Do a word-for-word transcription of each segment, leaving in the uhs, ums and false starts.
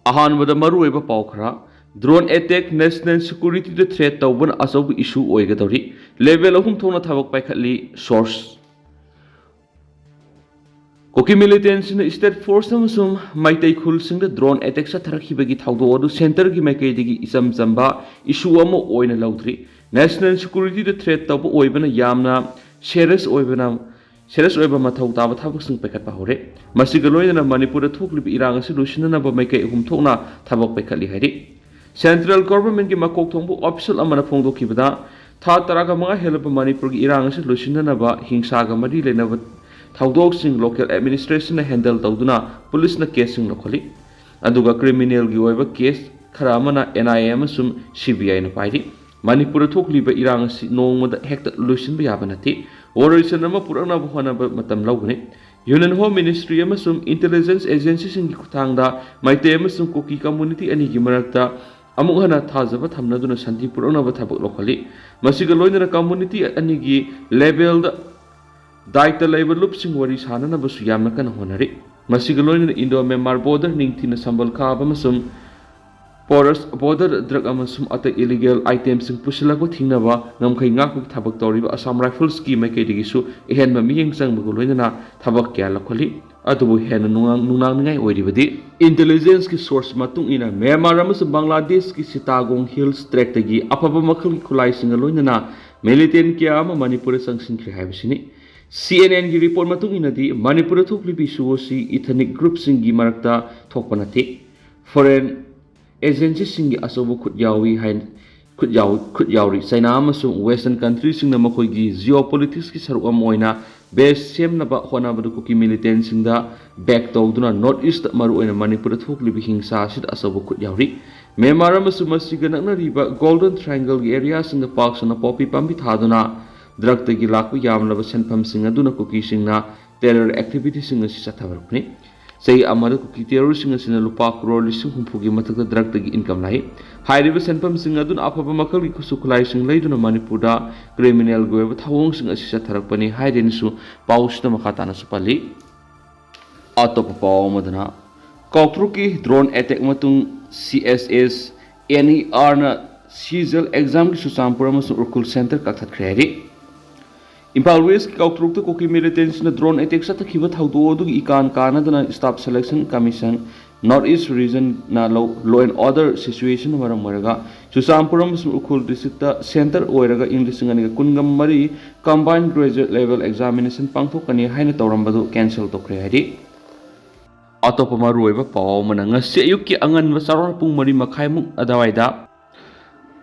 ꯑꯍꯥꯟꯕꯗ ꯃꯔꯨꯑꯣꯏꯕ ꯄꯥꯎ ꯈꯔ꯫ Drone attack national security ꯗ threat ꯇꯧꯕꯅ ꯑꯆꯧꯕ issue ꯑꯣꯏꯒꯗꯧꯔꯤ꯫ Level ꯑꯍꯨꯝ ꯊꯣꯛꯅ ꯊꯕꯛ ꯄꯥꯏꯈꯠꯂꯤ꯫ Source: ꯀꯨꯀꯤ militant ꯁꯤꯡꯅ state force ꯑꯃꯁꯨꯡ ꯃꯩꯇꯩ ꯈꯨꯜꯁꯤꯡꯗ drone attack ꯆꯠꯊꯔꯛꯈꯤꯕꯒꯤ ꯊꯧꯗꯣꯛ ꯑꯗꯨ centre ꯒꯤ ꯃꯥꯏꯀꯩꯗꯒꯤ ꯏꯆꯝ ꯆꯝꯕ issue ꯑꯃ ꯑꯣꯏꯅ ꯂꯧꯗ꯭ꯔꯤ꯫ National security ꯗ threat ꯇꯧꯕ ꯑꯣꯏꯕꯅ ꯌꯥꯝꯅ serious ꯑꯣꯏꯕꯅ serious ꯑꯣꯏꯕ ꯃꯊꯧ ꯇꯥꯕ ꯊꯕꯛꯁꯤꯡ ꯄꯥꯏꯈꯠꯄ ꯍꯧꯔꯦ꯫ ꯃꯁꯤꯒ ꯂꯣꯏꯅꯅ ꯃꯅꯤꯄꯨꯔꯗ ꯊꯣꯛꯂꯤꯕ ꯏꯔꯥꯡ ꯑꯁꯤ ꯂꯣꯏꯁꯤꯟꯅꯅꯕ ꯃꯥꯏꯀꯩ ꯑꯍꯨꯝ ꯊꯣꯛꯅ ꯊꯕꯛ ꯄꯥꯏꯈꯠꯂꯤ ꯍꯥꯏꯔꯤ꯫ Central government ꯀꯤ ꯃꯀꯣꯛ ꯊꯣꯡꯕ official ꯑꯃꯅ ꯐꯣꯡꯗꯣꯛꯈꯤꯕꯗ, ꯊꯥ ꯇꯔꯥꯒ ꯃꯉꯥ ꯍꯦꯜꯂꯕ ꯃꯅꯤꯄꯨꯔꯒꯤ ꯏꯔꯥꯡ ꯑꯁꯤ ꯂꯣꯏꯁꯤꯟꯅꯅꯕ ꯍꯤꯡꯁꯥꯒ ꯃꯔꯤ ꯂꯩꯅꯕ ꯊꯧꯗꯣꯛꯁꯤꯡ local administration ꯅ handle ꯇꯧꯗꯨꯅ police ꯅ case ꯁꯤꯡ ꯂꯧꯈꯠꯂꯤ꯫ ꯑꯗꯨꯒ criminal ꯒꯤ ꯑꯣꯏꯕ case ꯈꯔ ꯑꯃꯅ N I A ꯑꯃꯁꯨꯡ C B I ꯅ ꯄꯥꯏꯔꯤ꯫ ꯃꯅꯤꯄꯨꯔꯗ ꯊꯣꯛꯂꯤꯕ ꯏꯔꯥꯡ ꯑꯁꯤ ꯅꯣꯡꯃꯗ ꯍꯦꯛꯇ ꯂꯣꯏꯁꯤꯟꯕ ꯌꯥꯕ ꯅꯠꯇꯦ꯫ ꯋꯥꯔꯣꯏꯁꯤꯟ ꯑꯃ ꯄꯨꯔꯛꯅꯕ ꯍꯣꯠꯅꯕ ꯃꯇꯝ ꯂꯧꯒꯅꯤ꯫ Union Home Ministry ꯑꯃꯁꯨꯡ intelligence agency ꯁꯤꯡꯒꯤ ꯈꯨꯠꯊꯥꯡꯗ ꯃꯩꯇꯩ ꯑꯃꯁꯨꯡ ꯀꯨꯀꯤ community ꯑꯅꯤꯒꯤ ꯃꯔꯛꯇ ꯑꯃꯨꯛ ꯍꯟꯅ ꯊꯥꯖꯕ ꯊꯝꯅꯗꯨꯅ ꯁꯥꯟꯇꯤ ꯄꯨꯔꯛꯅꯕ ꯊꯕꯛ ꯂꯧꯈꯠꯂꯤ꯫ ꯃꯁꯤꯒ ꯂꯣꯏꯅꯅ community ꯑꯅꯤꯒꯤ level ꯗ ꯗꯥꯏꯇ ꯂꯩꯕ ꯂꯨꯞꯁꯤꯡ ꯋꯥꯔꯤ ꯁꯥꯅꯅꯕꯁꯨ ꯌꯥꯝꯅ ꯀꯟꯅ ꯍꯣꯠꯅꯔꯤ꯫ ꯃꯁꯤꯒ ꯂꯣꯏꯅꯅ Indo Myanmar border ꯅꯤꯡꯊꯤꯅ ꯁꯝꯕꯜ ꯈꯥꯕ ꯑꯃꯁꯨꯡ porous border drug ꯑꯃꯁꯨꯡ ꯑꯇꯩ illegal item ꯁꯤꯡ ꯄꯨꯁꯤꯜꯂꯛꯄ ꯊꯤꯡꯅꯕ ꯉꯝꯈꯩ ꯉꯥꯛꯄꯒꯤ ꯊꯕꯛ ꯇꯧꯔꯤꯕ Assam Rifles ꯀꯤ ꯃꯥꯏꯀꯩꯗꯒꯤꯁꯨ ꯑꯍꯦꯟꯕ ꯃꯤꯠꯌꯦꯡ ꯆꯪꯕꯒ ꯂꯣꯏꯅꯅ ꯊꯕꯛ ꯀꯌꯥ ꯂꯧꯈꯠꯂꯤ꯫ ꯑꯗꯨꯕꯨ ꯍꯦꯟꯅ ꯅꯨꯡꯅꯥꯡ-, ꯅꯨꯡꯅꯥꯡꯅꯤꯡꯉꯥꯏ ꯑꯣꯏꯔꯤꯕꯗꯤ intelligence ꯀꯤ source ꯃꯇꯨꯡ ꯏꯟꯅ ꯃ꯭ꯌꯥꯟꯃꯥꯔ ꯑꯃꯁꯨꯡ ꯕꯪꯒ꯭ꯂꯥꯗꯦꯁꯀꯤ ꯁꯤꯇꯥꯒꯣꯡ Hills tract ꯇꯒꯤ ꯑꯐꯕ ꯃꯈꯜꯒꯤ ꯈꯨꯠꯂꯥꯏꯁꯤꯡꯒ ꯂꯣꯏꯅꯅ militant ꯀꯌꯥ ꯑꯃ ꯃꯅꯤꯄꯨꯔꯗ ꯆꯪꯁꯤꯟꯈ꯭ꯔꯦ ꯍꯥꯏꯕꯁꯤꯅꯤ꯫ C N N ꯒꯤ report ꯃꯇꯨꯡ ꯏꯟꯅꯗꯤ ꯃꯅꯤꯄꯨꯔꯗ ꯊꯣꯛꯂꯤꯕ issue ꯑꯁꯤ ethnic group ꯁꯤꯡꯒꯤ ꯃꯔꯛꯇ ꯊꯣꯛꯄ ꯅꯠꯇꯦ꯫ Foreign agency ꯁꯤꯡꯒꯤ ꯑꯆꯧꯕ ꯈꯨꯠ ꯌꯥꯎꯏ ꯍꯥꯏꯅ ꯈꯨꯠ ꯌꯥꯎ-, ꯈꯨꯠ ꯌꯥꯎꯔꯤ꯫ ꯆꯩꯅꯥ ꯑꯃꯁꯨꯡ Western country ꯁꯤꯡꯅ ꯃꯈꯣꯏꯒꯤ geopolitics ꯀꯤ ꯁꯔꯨꯛ ꯑꯃ ꯑꯣꯏꯅ base ꯁꯦꯝꯅꯕ ꯍꯣꯠꯅꯕꯗ ꯀꯨꯀꯤ militant ꯁꯤꯡꯗ back ꯇꯧꯗꯨꯅ North East ꯇ ꯃꯔꯨꯑꯣꯏꯅ ꯃꯅꯤꯄꯨꯔꯗ ꯊꯣꯛꯂꯤꯕ ꯍꯤꯡꯁꯥ ꯑꯁꯤꯗ ꯑꯆꯧꯕ ꯈꯨꯠ ꯌꯥꯎꯔꯤ꯫ ꯃ꯭ꯌꯥꯟꯃꯥꯔ ꯑꯃꯁꯨꯡ ꯃꯁꯤꯒ ꯅꯛꯅꯔꯤꯕ Golden Triangle ꯒꯤ area ꯁꯤꯡꯗ ꯄꯥꯛ ꯁꯟꯅ poppy ꯄꯥꯝꯕꯤ ꯊꯥꯗꯨꯅ drug ꯇꯒꯤ ꯂꯥꯛꯄ ꯌꯥꯝꯂꯕ ꯁꯦꯟꯐꯝꯁꯤꯡ ꯑꯗꯨꯅ ꯀꯨꯀꯤꯁꯤꯡꯅ terror activity ꯁꯤꯡ ꯑꯁꯤ ꯆꯠꯊꯕꯔꯛꯄꯅꯤ꯫ ꯆꯍꯤ ꯑꯃꯗ ꯀꯨꯀꯤ terrorist ꯁꯤꯡ ꯑꯁꯤꯅ ꯂꯨꯄꯥ ꯀ꯭ꯔꯣꯔ ꯂꯤꯁꯤꯡ ꯍꯨꯝꯐꯨꯒꯤ ꯃꯊꯛꯇ drug ꯇꯒꯤ income ꯂꯥꯛꯏ꯫ ꯍꯥꯏꯔꯤꯕ ꯁꯦꯟꯐꯝꯁꯤꯡ ꯑꯗꯨꯅ ꯑꯐꯕ ꯃꯈꯜꯒꯤ ꯈꯨꯠꯁꯨ ꯈꯨꯠꯂꯥꯏꯁꯤꯡ ꯂꯩꯗꯨꯅ ꯃꯅꯤꯄꯨꯔꯗ criminal ꯒꯤ ꯑꯣꯏꯕ ꯊꯧꯑꯣꯡꯁꯤꯡ ꯑꯁꯤ ꯆꯠꯊꯔꯛꯄꯅꯤ ꯍꯥꯏꯗꯨꯅꯁꯨ ꯄꯥꯎꯁꯤꯗ ꯃꯈꯥ ꯇꯥꯅꯁꯨ ꯄꯜꯂꯤ꯫ ꯑꯇꯣꯞꯄ ꯄꯥꯎ ꯑꯃꯗꯅ, ꯀꯥꯎꯇ꯭ꯔꯨꯛꯀꯤ drone attack ꯃꯇꯨꯡ CSS, NERꯅ CGL examꯒꯤ ꯆꯨꯔꯆꯥꯟꯄꯨꯔ ꯑꯃꯁꯨꯡ ꯎꯈ꯭ꯔꯨꯜ center ꯀꯛꯊꯠꯈ꯭ꯔꯦ ꯍꯥꯏꯔꯤ꯫ ꯏꯝꯐꯥꯜ Westꯀꯤ ꯀꯥꯎꯇ꯭ꯔꯨꯛꯇ ꯀꯨꯀꯤ militantꯁꯤꯡꯅ drone attack ꯆꯠꯊꯈꯤꯕ ꯊꯧꯗꯣꯛ ꯑꯗꯨꯒꯤ ꯏꯀꯥꯟ ꯀꯥꯟꯅꯗꯅ Staff Selection Commission North East Regionꯅ law and order situationꯅ ꯃꯔꯝ ꯑꯣꯏꯔꯒ ꯆꯨꯔꯆꯥꯟꯄꯨꯔ ꯑꯃꯁꯨꯡ ꯎꯈ꯭ꯔꯨꯜ districtꯇ center ꯑꯣꯏꯔꯒ ꯏꯪ ꯂꯤꯁꯤꯡ ꯑꯅꯤꯒ ꯀꯨꯟꯒ ꯃꯔꯤ combined graduate level examination ꯄꯥꯡꯊꯣꯛꯀꯅꯤ ꯍꯥꯏꯅ ꯇꯧꯔꯝꯕꯗꯨ cancel ꯇꯧꯈ꯭ꯔꯦ ꯍꯥꯏꯔꯤ꯫ ꯑꯇꯣꯞꯄ ꯃꯔꯨꯑꯣꯏꯕ ꯄꯥꯎ ꯑꯃꯅ, ꯉꯁꯤ ꯑꯌꯨꯛꯀꯤ ꯑꯉꯟꯕ ꯆꯔꯣꯜ ꯄꯨꯡ ꯃꯔꯤ ꯃꯈꯥꯏꯃꯨꯛ ꯑꯗꯨꯋꯥꯏꯗ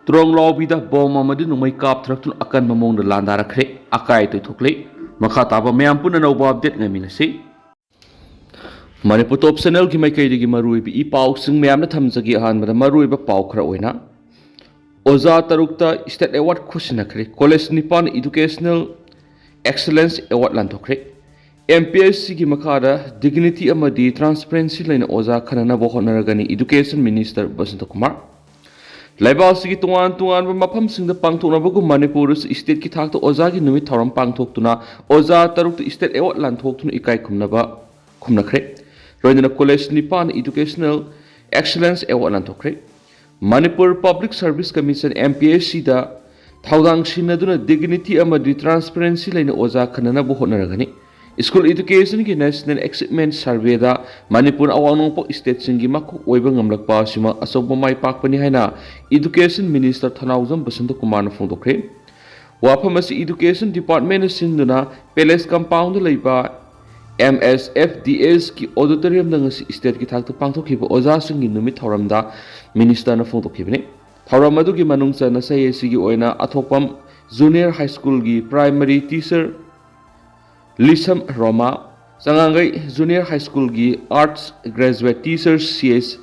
ꯇ꯭ꯔꯣꯡꯂꯥꯎꯕꯤꯗ bomb ꯑꯃꯗꯤ ꯅꯣꯡꯃꯩ ꯀꯥꯞꯊꯔꯛꯇꯨꯅ ꯑꯀꯟꯕ ꯃꯑꯣꯡꯗ ꯂꯥꯟꯗꯥꯔꯛꯈ꯭ꯔꯦ꯫ ꯑꯀꯥꯏ ꯑꯇꯣꯏ ꯊꯣꯛꯂꯦ꯫ ꯃꯈꯥ ꯇꯥꯕ ꯃꯌꯥꯝ ꯄꯨꯟꯅ ꯑꯅꯧꯕ update ꯉꯥꯏꯃꯤꯟꯅꯁꯤ꯫ ꯃꯅꯤꯄꯨꯔ Top Channelꯒꯤ ꯃꯥꯏꯀꯩꯗꯒꯤ ꯃꯔꯨꯑꯣꯏꯕ ꯏ ꯄꯥꯎꯁꯤꯡ ꯃꯌꯥꯝꯅ ꯊꯝꯖꯒꯦ꯫ ꯑꯍꯥꯟꯕꯗ ꯃꯔꯨꯑꯣꯏꯕ ꯄꯥꯎ ꯈꯔ ꯑꯣꯏꯅ, ꯑꯣꯖꯥ ꯇꯔꯨꯛꯇ state award ꯈꯨꯠꯁꯤꯟꯅꯈ꯭ꯔꯦ꯫ College ꯅꯤꯄꯥꯟ Educational Excellence Award ꯂꯥꯟꯊꯣꯛꯈ꯭ꯔꯦ꯫ MPSCꯒꯤ ꯃꯈꯥꯗ dignity ꯑꯃꯗꯤ transparency ꯂꯩꯅ ꯑꯣꯖꯥ ꯈꯟꯅꯅꯕ ꯍꯣꯠꯅꯔꯒꯅꯤ, Education Minister ꯕꯁꯟꯇ ꯀꯨꯃꯥꯔ꯫ ꯂꯩꯕꯥꯛ ꯑꯁꯤꯒꯤ ꯇꯣꯉꯥꯟ ꯇꯣꯉꯥꯟꯕ ꯃꯐꯝꯁꯤꯡꯗ ꯄꯥꯡꯊꯣꯛꯅꯕꯒꯨꯝ ꯃꯅꯤꯄꯨꯔꯗꯁꯨ stateꯀꯤ ꯊꯥꯛꯇ ꯑꯣꯖꯥꯒꯤ ꯅꯨꯃꯤꯠ ꯊꯧꯔꯝ ꯄꯥꯡꯊꯣꯛꯇꯨꯅ ꯑꯣꯖꯥ ꯇꯔꯨꯛꯇ state award ꯂꯥꯟꯊꯣꯛꯇꯨꯅ ꯏꯀꯥꯏ ꯈꯨꯝꯅꯕ ꯈꯨꯝꯅꯈ꯭ꯔꯦ꯫ ꯂꯣꯏꯅꯅ College ꯅꯤꯄꯥꯟ Educational Excellence Award ꯂꯥꯟꯊꯣꯛꯈ꯭ꯔꯦ꯫ Manipur Public Service Commission, MPSCꯗ ꯊꯧꯗꯥꯡ ꯁꯤꯟꯅꯗꯨꯅ dignity ꯑꯃꯗꯤ transparency ꯂꯩꯅ ꯑꯣꯖꯥ ꯈꯟꯅꯅꯕ ꯍꯣꯠꯅꯔꯒꯅꯤ꯫ School Educationꯒꯤ National Achievement Surveyꯗ ꯃꯅꯤꯄꯨꯔ ꯑꯋꯥꯡ ꯅꯣꯡꯄꯣꯛ stateꯁꯤꯡꯒꯤ ꯃꯀꯣꯛ ꯑꯣꯏꯕ ꯉꯝꯂꯛꯄ ꯑꯁꯤꯃꯛ ꯑꯆꯧꯕ ꯃꯥꯏ ꯄꯥꯛꯄꯅꯤ ꯍꯥꯏꯅ Education Minister ꯊꯧꯅꯥꯎꯖꯝ ꯕꯁꯟꯇ ꯀꯨꯃꯥꯔꯅ ꯐꯣꯡꯗꯣꯛꯈ꯭ꯔꯦ꯫ ꯋꯥꯐꯝ ꯑꯁꯤ Education Departmentꯅ ꯁꯤꯟꯗꯨꯅ Palace Compoundꯗ ꯂꯩꯕ MSFDSꯀꯤ auditoriumꯗ ꯉꯁꯤ stateꯀꯤ ꯊꯥꯛꯇ ꯄꯥꯡꯊꯣꯛꯈꯤꯕ ꯑꯣꯖꯥꯁꯤꯡꯒꯤ ꯅꯨꯃꯤꯠ ꯊꯧꯔꯝꯗ Ministerꯅ ꯐꯣꯡꯗꯣꯛꯈꯤꯕꯅꯤ꯫ ꯊꯧꯔꯝ ꯑꯗꯨꯒꯤ ꯃꯅꯨꯡ ꯆꯟꯅ ꯆꯍꯤ ꯑꯁꯤꯒꯤ ꯑꯣꯏꯅ ꯑꯊꯣꯛꯄꯝ Junior High Schoolꯒꯤ primary teacher ꯂꯤꯁꯝ ꯔꯣꯃꯥ, ꯆꯉꯥꯡꯒꯩ Junior High Schoolꯒꯤ Arts graduate teachers C H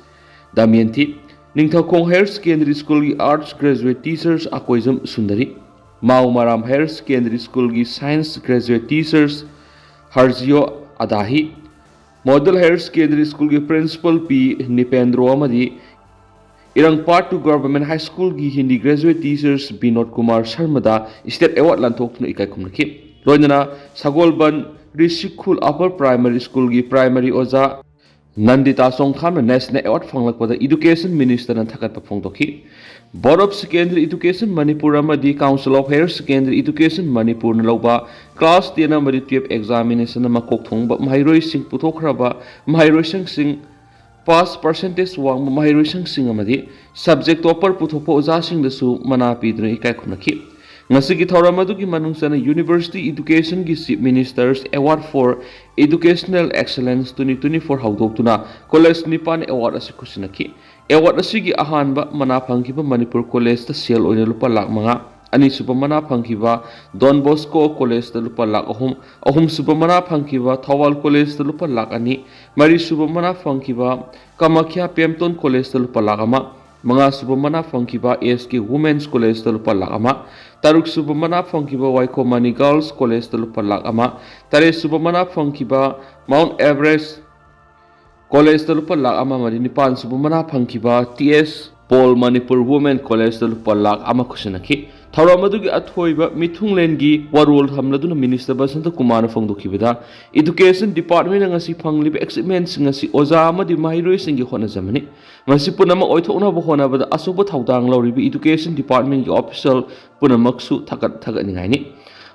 ꯗꯃꯌꯟꯇꯤ, Ningthoukhong Higher Secondary Schoolꯒꯤ Arts graduate teachers Akoijam Sundari, ꯃꯥꯎ ꯃꯔꯥꯝ Higher Secondary Schoolꯒꯤ Science graduate teachers ꯍꯔꯖꯤꯌꯣ ꯑꯗꯥꯍꯤ, Model Higher Secondary Schoolꯒꯤ Principal ꯄꯤ ꯅꯤꯄꯦꯟꯗ꯭ꯔꯣ ꯑꯃꯗꯤ ꯏꯔꯪ Part Two Government High Schoolꯒꯤ Hindi graduate teachers Vinod Kumar ꯁꯔꯃꯗ state award ꯂꯥꯟꯊꯣꯛꯇꯨꯅ ꯏꯀꯥꯏ ꯈꯨꯝꯅꯈꯤ꯫ ꯂꯣꯏꯅꯅ ꯁꯒꯣꯜꯕꯟ ꯔꯤꯁꯤꯈꯨꯜ Upper Primary Schoolꯒꯤ primary ꯑꯣꯖꯥ ꯅꯟꯗꯤꯇꯥ ꯆꯣꯡꯊꯥꯝꯅ National Award ꯐꯪꯂꯛꯄꯗ Education Ministerꯅ ꯊꯥꯒꯠꯄ ꯐꯣꯡꯗꯣꯛꯈꯤ꯫ Board of Secondary Education Manipur ꯑꯃꯗꯤ Council of Higher Secondary Education Manipurꯅ ꯂꯧꯕ Class ten ꯑꯃꯗꯤ twelve examinationꯗ ꯃꯀꯣꯛ ꯊꯣꯡꯕ ꯃꯍꯩꯔꯣꯏꯁꯤꯡ ꯄꯨꯊꯣꯛꯈ꯭ꯔꯕ ꯃꯍꯩꯔꯣꯏꯁꯪꯁꯤꯡ, pass percentage ꯋꯥꯡꯕ ꯃꯍꯩꯔꯣꯏꯁꯪꯁꯤꯡ ꯑꯃꯗꯤ subject topper ꯄꯨꯊꯣꯛꯄ ꯑꯣꯖꯥꯁꯤꯡꯗꯁꯨ ꯃꯅꯥ ꯄꯤꯗꯨꯅ ꯏꯀꯥꯏ ꯈꯨꯝꯅꯈꯤ꯫ ꯉꯁꯤꯒꯤ ꯊꯧꯔꯝ ꯑꯗꯨꯒꯤ ꯃꯅꯨꯡ ꯆꯟꯅ University Educationꯒꯤ Chief Minister's Award for Educational Excellence twenty twenty-four ꯍꯧꯗꯣꯛꯇꯨꯅ college ꯅꯤꯄꯥꯟ award ꯑꯁꯤ ꯈꯨꯠꯁꯤꯟꯅꯈꯤ꯫ Award ꯑꯁꯤꯒꯤ ꯑꯍꯥꯟꯕ ꯃꯅꯥ ꯐꯪꯈꯤꯕ ꯃꯅꯤꯄꯨꯔ collegeꯇ ꯁꯦꯜ ꯑꯣꯏꯅ ꯂꯨꯄꯥ ꯂꯥꯈ ꯃꯉꯥ, ꯑꯅꯤꯁꯨꯕ ꯃꯅꯥ ꯐꯪꯈꯤꯕ Don Bosco collegeꯇ ꯂꯨꯄꯥ ꯂꯥꯈ ꯑꯍꯨꯝ, ꯑꯍꯨꯝꯁꯨꯕ ꯃꯅꯥ ꯐꯪꯈꯤꯕ ꯊꯧꯕꯥꯜ collegeꯇ ꯂꯨꯄꯥ ꯂꯥꯈ ꯑꯅꯤ, ꯃꯔꯤꯁꯨꯕ ꯃꯅꯥ ꯐꯪꯈꯤꯕ ꯀꯃꯈ꯭ꯌꯥ ꯄꯦꯝꯇꯣꯟ collegeꯇ ꯂꯨꯄꯥ ꯂꯥꯈ ꯑꯃ, ꯃꯉꯥꯁꯨꯕ ꯃꯅꯥ ꯐꯪꯈꯤꯕ S K Women's collegeꯇ ꯂꯨꯄꯥ ꯂꯥꯈ ꯑꯃ, ꯇꯔꯨꯛꯁꯨꯕ ꯃꯅꯥ ꯐꯪꯈꯤꯕ ꯋꯥꯏꯈꯣꯃꯅꯤ Girls collegeꯇ ꯂꯨꯄꯥ ꯂꯥꯈ ꯑꯃ, ꯇꯔꯦꯠꯁꯨꯕ ꯃꯅꯥ ꯐꯪꯈꯤꯕ Mount Everest collegeꯇ ꯂꯨꯄꯥ ꯂꯥꯈ ꯑꯃ ꯑꯃꯗꯤ ꯅꯤꯄꯥꯟꯁꯨꯕ ꯃꯅꯥ ꯐꯪꯈꯤꯕ T S Paul Manipur Women collegeꯇ ꯂꯨꯄꯥ ꯂꯥꯈ ꯑꯃ ꯈꯨꯠꯁꯤꯟꯅꯈꯤ꯫ ꯊꯧꯔꯝ ꯑꯗꯨꯒꯤ ꯑꯊꯣꯏꯕ ꯃꯤꯊꯨꯡꯂꯦꯟꯒꯤ ꯋꯥꯔꯣꯜ ꯊꯝꯂꯗꯨꯅ Minister ꯕꯁꯟꯇ ꯀꯨꯃꯥꯔꯅ ꯐꯣꯡꯗꯣꯛꯈꯤꯕꯗ, Education Departmentꯅ ꯉꯁꯤ ꯐꯪꯂꯤꯕ achievementꯁꯤꯡ ꯑꯁꯤ ꯑꯣꯖꯥ ꯑꯃꯗꯤ ꯃꯍꯩꯔꯣꯏꯁꯤꯡꯒꯤ ꯍꯣꯠꯅꯖꯃꯅꯤ꯫ ꯃꯁꯤ ꯄꯨꯝꯅꯃꯛ ꯑꯣꯏꯊꯣꯛꯅꯕ ꯍꯣꯠꯅꯕꯗ ꯑꯆꯧꯕ ꯊꯧꯗꯥꯡ ꯂꯧꯔꯤꯕ Education Departmentꯀꯤ official ꯄꯨꯝꯅꯃꯛꯁꯨ ꯊꯥꯒꯠ ꯊꯥꯒꯠꯅꯤꯡꯉꯥꯏꯅꯤ꯫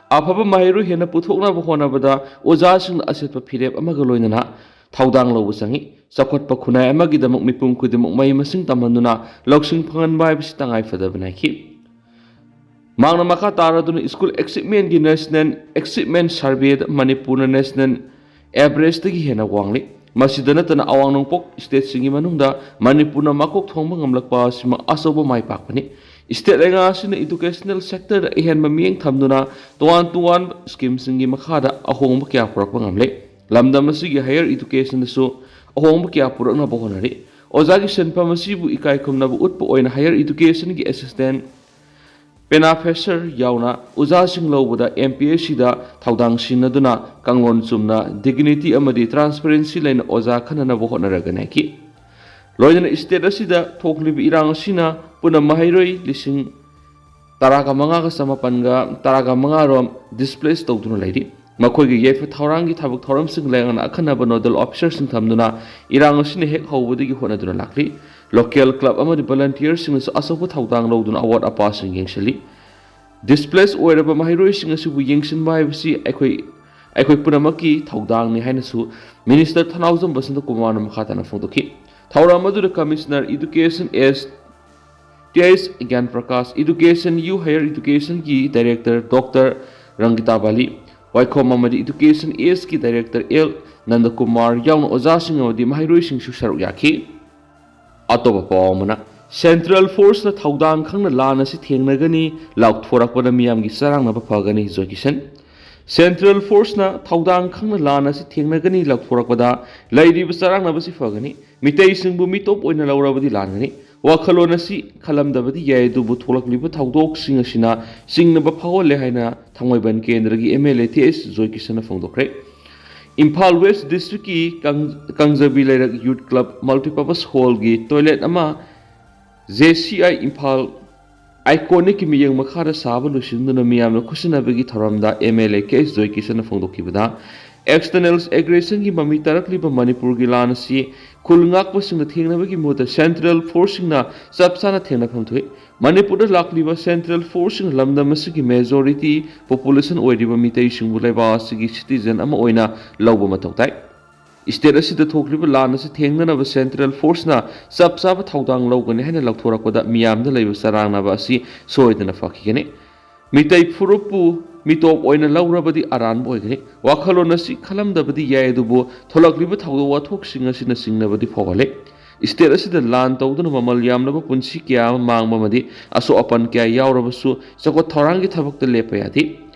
ꯑꯐꯕ ꯃꯍꯩꯔꯣꯏ ꯍꯦꯟꯅ ꯄꯨꯊꯣꯛꯅꯕ ꯍꯣꯠꯅꯕꯗ ꯑꯣꯖꯥꯁꯤꯡꯅ ꯑꯆꯦꯠꯄ ꯐꯤꯔꯦꯞ ꯑꯃꯒ ꯂꯣꯏꯅꯅ ꯊꯧꯗꯥꯡ ꯂꯧꯕ ꯆꯪꯏ꯫ ꯆꯥꯎꯈꯠꯄ ꯈꯨꯟꯅꯥꯏ ꯑꯃꯒꯤꯗꯃꯛ ꯃꯤꯄꯨꯝ ꯈꯨꯗꯤꯡꯃꯛ ꯃꯍꯩ ꯃꯁꯤꯡ ꯇꯝꯍꯟꯗꯨꯅ ꯂꯧꯁꯤꯡ ꯐꯪꯍꯟꯕ ꯍꯥꯏꯕꯁꯤ ꯇꯉꯥꯏ ꯐꯗꯕꯅꯤ ꯍꯥꯏꯈꯤ꯫ ꯃꯍꯥꯛꯅ ꯃꯈꯥ ꯇꯥꯔꯗꯨꯅ School Achievementꯀꯤ National Achievement Surveyꯗ ꯃꯅꯤꯄꯨꯔꯅ National Averageꯇꯒꯤ ꯍꯦꯟꯅ ꯋꯥꯡꯂꯤ꯫ ꯃꯁꯤꯗ ꯅꯠꯇꯅ ꯑꯋꯥꯡ ꯅꯣꯡꯄꯣꯛ stateꯁꯤꯡꯒꯤ ꯃꯅꯨꯡꯗ ꯃꯅꯤꯄꯨꯔꯅ ꯃꯀꯣꯛ ꯊꯣꯡꯕ ꯉꯝꯂꯛꯄ ꯑꯁꯤꯃꯛ ꯑꯆꯧꯕ ꯃꯥꯏ ꯄꯥꯛꯄꯅꯤ꯫ State ꯂꯩꯉꯥꯛ ꯑꯁꯤꯅ educational sectorꯗ ꯑꯍꯦꯟꯕ ꯃꯤꯠꯌꯦꯡ ꯊꯝꯗꯨꯅ ꯇꯣꯉꯥꯟ ꯇꯣꯉꯥꯟꯕ schemeꯁꯤꯡꯒꯤ ꯃꯈꯥꯗ ꯑꯍꯣꯡꯕ ꯀꯌꯥ ꯄꯨꯔꯛꯄ ꯉꯝꯂꯦ꯫ ꯂꯝꯗꯝ ꯑꯁꯤꯒꯤ higher educationꯗꯁꯨ ꯑꯍꯣꯡꯕ ꯀꯌꯥ ꯄꯨꯔꯛꯅꯕ ꯍꯣꯠꯅꯔꯤ꯫ ꯑꯣꯖꯥꯒꯤ ꯁꯤꯟꯐꯝ ꯑꯁꯤꯕꯨ ꯏꯀꯥꯏ ꯈꯨꯝꯅꯕ ꯎꯠꯄ ꯑꯣꯏꯅ higher educationꯒꯤ assistant ꯄꯦꯅꯥ ꯐꯦꯁꯔ ꯌꯥꯎꯅ ꯑꯣꯖꯥꯁꯤꯡ ꯂꯧꯕꯗ MPSCꯗ ꯊꯧꯗꯥꯡ ꯁꯤꯟꯅꯗꯨꯅ ꯀꯥꯡꯂꯣꯟ ꯆꯨꯝꯅ, dignity ꯑꯃꯗꯤ transparency ꯂꯩꯅ ꯑꯣꯖꯥ ꯈꯟꯅꯅꯕ ꯍꯣꯠꯅꯔꯒꯅꯤ ꯍꯥꯏꯈꯤ꯫ ꯂꯣꯏꯅꯅ state ꯑꯁꯤꯗ ꯊꯣꯛꯂꯤꯕ ꯏꯔꯥꯡ ꯑꯁꯤꯅ ꯄꯨꯟꯅ ꯃꯍꯩꯔꯣꯏ ꯂꯤꯁꯤꯡ ꯇꯔꯥꯒ ꯃꯉꯥꯒ ꯆꯃꯥꯄꯟꯒ ꯇꯔꯥꯒ ꯃꯉꯥ ꯔꯣꯝ displace ꯇꯧꯗꯨꯅ ꯂꯩꯔꯤ꯫ ꯃꯈꯣꯏꯒꯤ ꯌꯥꯏꯐ ꯊꯧꯔꯥꯡꯒꯤ ꯊꯕꯛ ꯊꯧꯔꯝꯁꯤꯡ ꯂꯩꯉꯥꯛꯅ ꯑꯈꯟꯅꯕ nodal officerꯁꯤꯡ ꯊꯝꯗꯨꯅ ꯏꯔꯥꯡ ꯑꯁꯤꯅ ꯍꯦꯛ ꯍꯧꯕꯗꯒꯤ ꯍꯣꯠꯅꯗꯨꯅ ꯂꯥꯛꯂꯤ꯫ Local club ꯑꯃꯗꯤ volunteerꯁꯤꯡꯅꯁꯨ ꯑꯆꯧꯕ ꯊꯧꯗꯥꯡ ꯂꯧꯗꯨꯅ ꯑꯋꯥꯠ ꯑꯄꯥꯁꯤꯡ ꯌꯦꯡꯁꯤꯜꯂꯤ꯫ Displace ꯑꯣꯏꯔꯕ ꯃꯍꯩꯔꯣꯏꯁꯤꯡ ꯑꯁꯤꯕꯨ ꯌꯦꯡꯁꯤꯟꯕ ꯍꯥꯏꯕꯁꯤ ꯑꯩꯈꯣꯏ ꯑꯩꯈꯣꯏ ꯄꯨꯝꯅꯃꯛꯀꯤ ꯊꯧꯗꯥꯡꯅꯤ ꯍꯥꯏꯅꯁꯨ Minister ꯊꯅꯥꯎꯖꯝ ꯕꯁꯟꯇ ꯀꯨꯃꯥꯔꯅ ꯃꯈꯥ ꯇꯥꯅ ꯐꯣꯡꯗꯣꯛꯈꯤ꯫ ꯊꯧꯔꯝ ꯑꯗꯨꯗ Commissioner Education S T H Gyan Prakash, Education U Higher Educationꯒꯤ Director Doctor ꯔꯪꯒꯤꯇꯥ ꯕꯥꯂꯤ, ꯋꯥꯏꯈꯣꯝ ꯑꯃꯗꯤ Education Sꯀꯤ Director L ꯅꯟꯗꯀꯨꯃꯥꯔ ꯌꯥꯎꯅ ꯑꯣꯖꯥꯁꯤꯡ ꯑꯃꯗꯤ ꯃꯍꯩꯔꯣꯏꯁꯤꯡꯁꯨ ꯁꯔꯨꯛ ꯌꯥꯈꯤ꯫ ꯑꯇꯣꯞꯄ ꯄꯥꯎ ꯑꯃꯅ, Central Forceꯅ ꯊꯧꯗꯥꯡ ꯈꯪꯅ ꯂꯥꯟ ꯑꯁꯤ ꯊꯦꯡꯅꯒꯅꯤ, ꯂꯥꯎꯊꯣꯔꯛꯄꯗ ꯃꯤꯌꯥꯝꯒꯤ ꯆꯔꯥꯡꯅꯕ ꯐꯒꯅꯤ, ꯖꯣꯏ ꯀꯤꯁꯟ꯫ Central Forceꯅ ꯊꯧꯗꯥꯡ ꯈꯪꯅ ꯂꯥꯟ ꯑꯁꯤ ꯊꯦꯡꯅꯒꯅꯤ, ꯂꯥꯎꯊꯣꯔꯛꯄꯗ ꯂꯩꯔꯤꯕ ꯆꯔꯥꯡꯅꯕꯁꯤ ꯐꯒꯅꯤ꯫ ꯃꯤꯇꯩꯁꯤꯡꯕꯨ ꯃꯤꯇꯣꯞ ꯑꯣꯏꯅ ꯂꯧꯔꯕꯗꯤ ꯂꯥꯟꯒꯅꯤ꯫ ꯋꯥꯈꯜꯂꯣꯟ ꯑꯁꯤ ꯈꯜꯂꯝꯗꯕꯗꯤ ꯌꯥꯏ, ꯑꯗꯨꯕꯨ ꯊꯣꯛꯂꯛꯂꯤꯕ ꯊꯧꯗꯣꯛꯁꯤꯡ ꯑꯁꯤꯅ ꯆꯤꯡꯅꯕ ꯐꯥꯎꯍꯜꯂꯦ ꯍꯥꯏꯅ ꯊꯥꯡꯃꯩꯕꯟ ꯀꯦꯟꯗ꯭ꯔꯒꯤ M L A T H joy ꯀꯤꯁꯟꯅ ꯐꯣꯡꯗꯣꯛꯈ꯭ꯔꯦ꯫ Imphal West Districtꯀꯤ ꯀꯪ-, ꯀꯪꯖꯕꯤ ꯂꯩꯔꯛ Youth Club Multipurpose Hallꯒꯤ toilet ꯑꯃ J C I ꯏꯝꯐꯥꯜ Iconicꯀꯤ ꯃꯤꯠꯌꯦꯡ ꯃꯈꯥꯗ ꯁꯥꯕ ꯂꯣꯏꯁꯤꯟꯗꯨꯅ ꯃꯤꯌꯥꯝꯅ ꯈꯨꯠꯁꯤꯟꯅꯕꯒꯤ ꯊꯧꯔꯝꯗ M L A K H joy ꯀꯤꯁꯟꯅ ꯐꯣꯡꯗꯣꯛꯈꯤꯕꯗ, external aggressionꯒꯤ ꯃꯃꯤ ꯇꯥꯔꯛꯂꯤꯕ ꯃꯅꯤꯄꯨꯔꯒꯤ ꯂꯥꯟ ꯑꯁꯤ ꯈꯨꯜ ꯉꯥꯛꯄꯁꯤꯡꯅ ꯊꯦꯡꯅꯕꯒꯤ ꯃꯍꯨꯠꯇ Central Forceꯁꯤꯡꯅ ꯆꯞ ꯆꯥꯅ ꯊꯦꯡꯅꯐꯝ ꯊꯣꯛꯏ꯫ ꯃꯅꯤꯄꯨꯔꯗ ꯂꯥꯛꯂꯤꯕ Central Forceꯁꯤꯡꯅ ꯂꯝꯗꯝ ꯑꯁꯤꯒꯤ majority population ꯑꯣꯏꯔꯤꯕ ꯃꯤꯇꯩꯁꯤꯡꯕꯨ ꯂꯩꯕꯥꯛ ꯑꯁꯤꯒꯤ citizen ꯑꯃ ꯑꯣꯏꯅ ꯂꯧꯕ ꯃꯊꯧ ꯇꯥꯏ꯫ State ꯑꯁꯤꯗ ꯊꯣꯛꯂꯤꯕ ꯂꯥꯟ ꯑꯁꯤ ꯊꯦꯡꯅꯅꯕ Central Forceꯅ ꯆꯞ ꯆꯥꯕ ꯊꯧꯗꯥꯡ ꯂꯧꯒꯅꯤ ꯍꯥꯏꯅ ꯂꯥꯎꯊꯣꯔꯛꯄꯗ ꯃꯤꯌꯥꯝꯗ ꯂꯩꯕ ꯆꯔꯥꯡꯅꯕ ꯑꯁꯤ ꯁꯣꯏꯗꯅ ꯐꯈꯤꯒꯅꯤ꯫ ꯃꯤꯇꯩ ꯐꯨꯔꯨꯞꯄꯨ ꯃꯤꯇꯣꯞ ꯑꯣꯏꯅ ꯂꯧꯔꯕꯗꯤ ꯑꯔꯥꯟꯕ ꯑꯣꯏꯒꯅꯤ꯫ ꯋꯥꯈꯜꯂꯣꯟ ꯑꯁꯤ ꯈꯜꯂꯝꯗꯕꯗꯤ ꯌꯥꯏ, ꯑꯗꯨꯕꯨ ꯊꯣꯛꯂꯛꯂꯤꯕ ꯊꯧꯗꯣꯛ ꯋꯥꯊꯣꯛꯁꯤꯡ ꯑꯁꯤꯅ ꯆꯤꯡꯅꯕꯗꯤ ꯐꯥꯎꯍꯜꯂꯦ꯫ State ꯑꯁꯤꯗ ꯂꯥꯟ ꯇꯧꯗꯨꯅ ꯃꯃꯜ ꯌꯥꯝꯂꯕ ꯄꯨꯟꯁꯤ ꯀꯌꯥ ꯑꯃ ꯃꯥꯡꯕ ꯑꯃꯗꯤ ꯑꯁꯣꯛ ꯑꯄꯟ ꯀꯌꯥ ꯌꯥꯎꯔꯕꯁꯨ ꯆꯥꯎꯈꯠ ꯊꯧꯔꯥꯡꯒꯤ ꯊꯕꯛꯇ ꯂꯦꯞꯄ ꯌꯥꯗꯦ꯫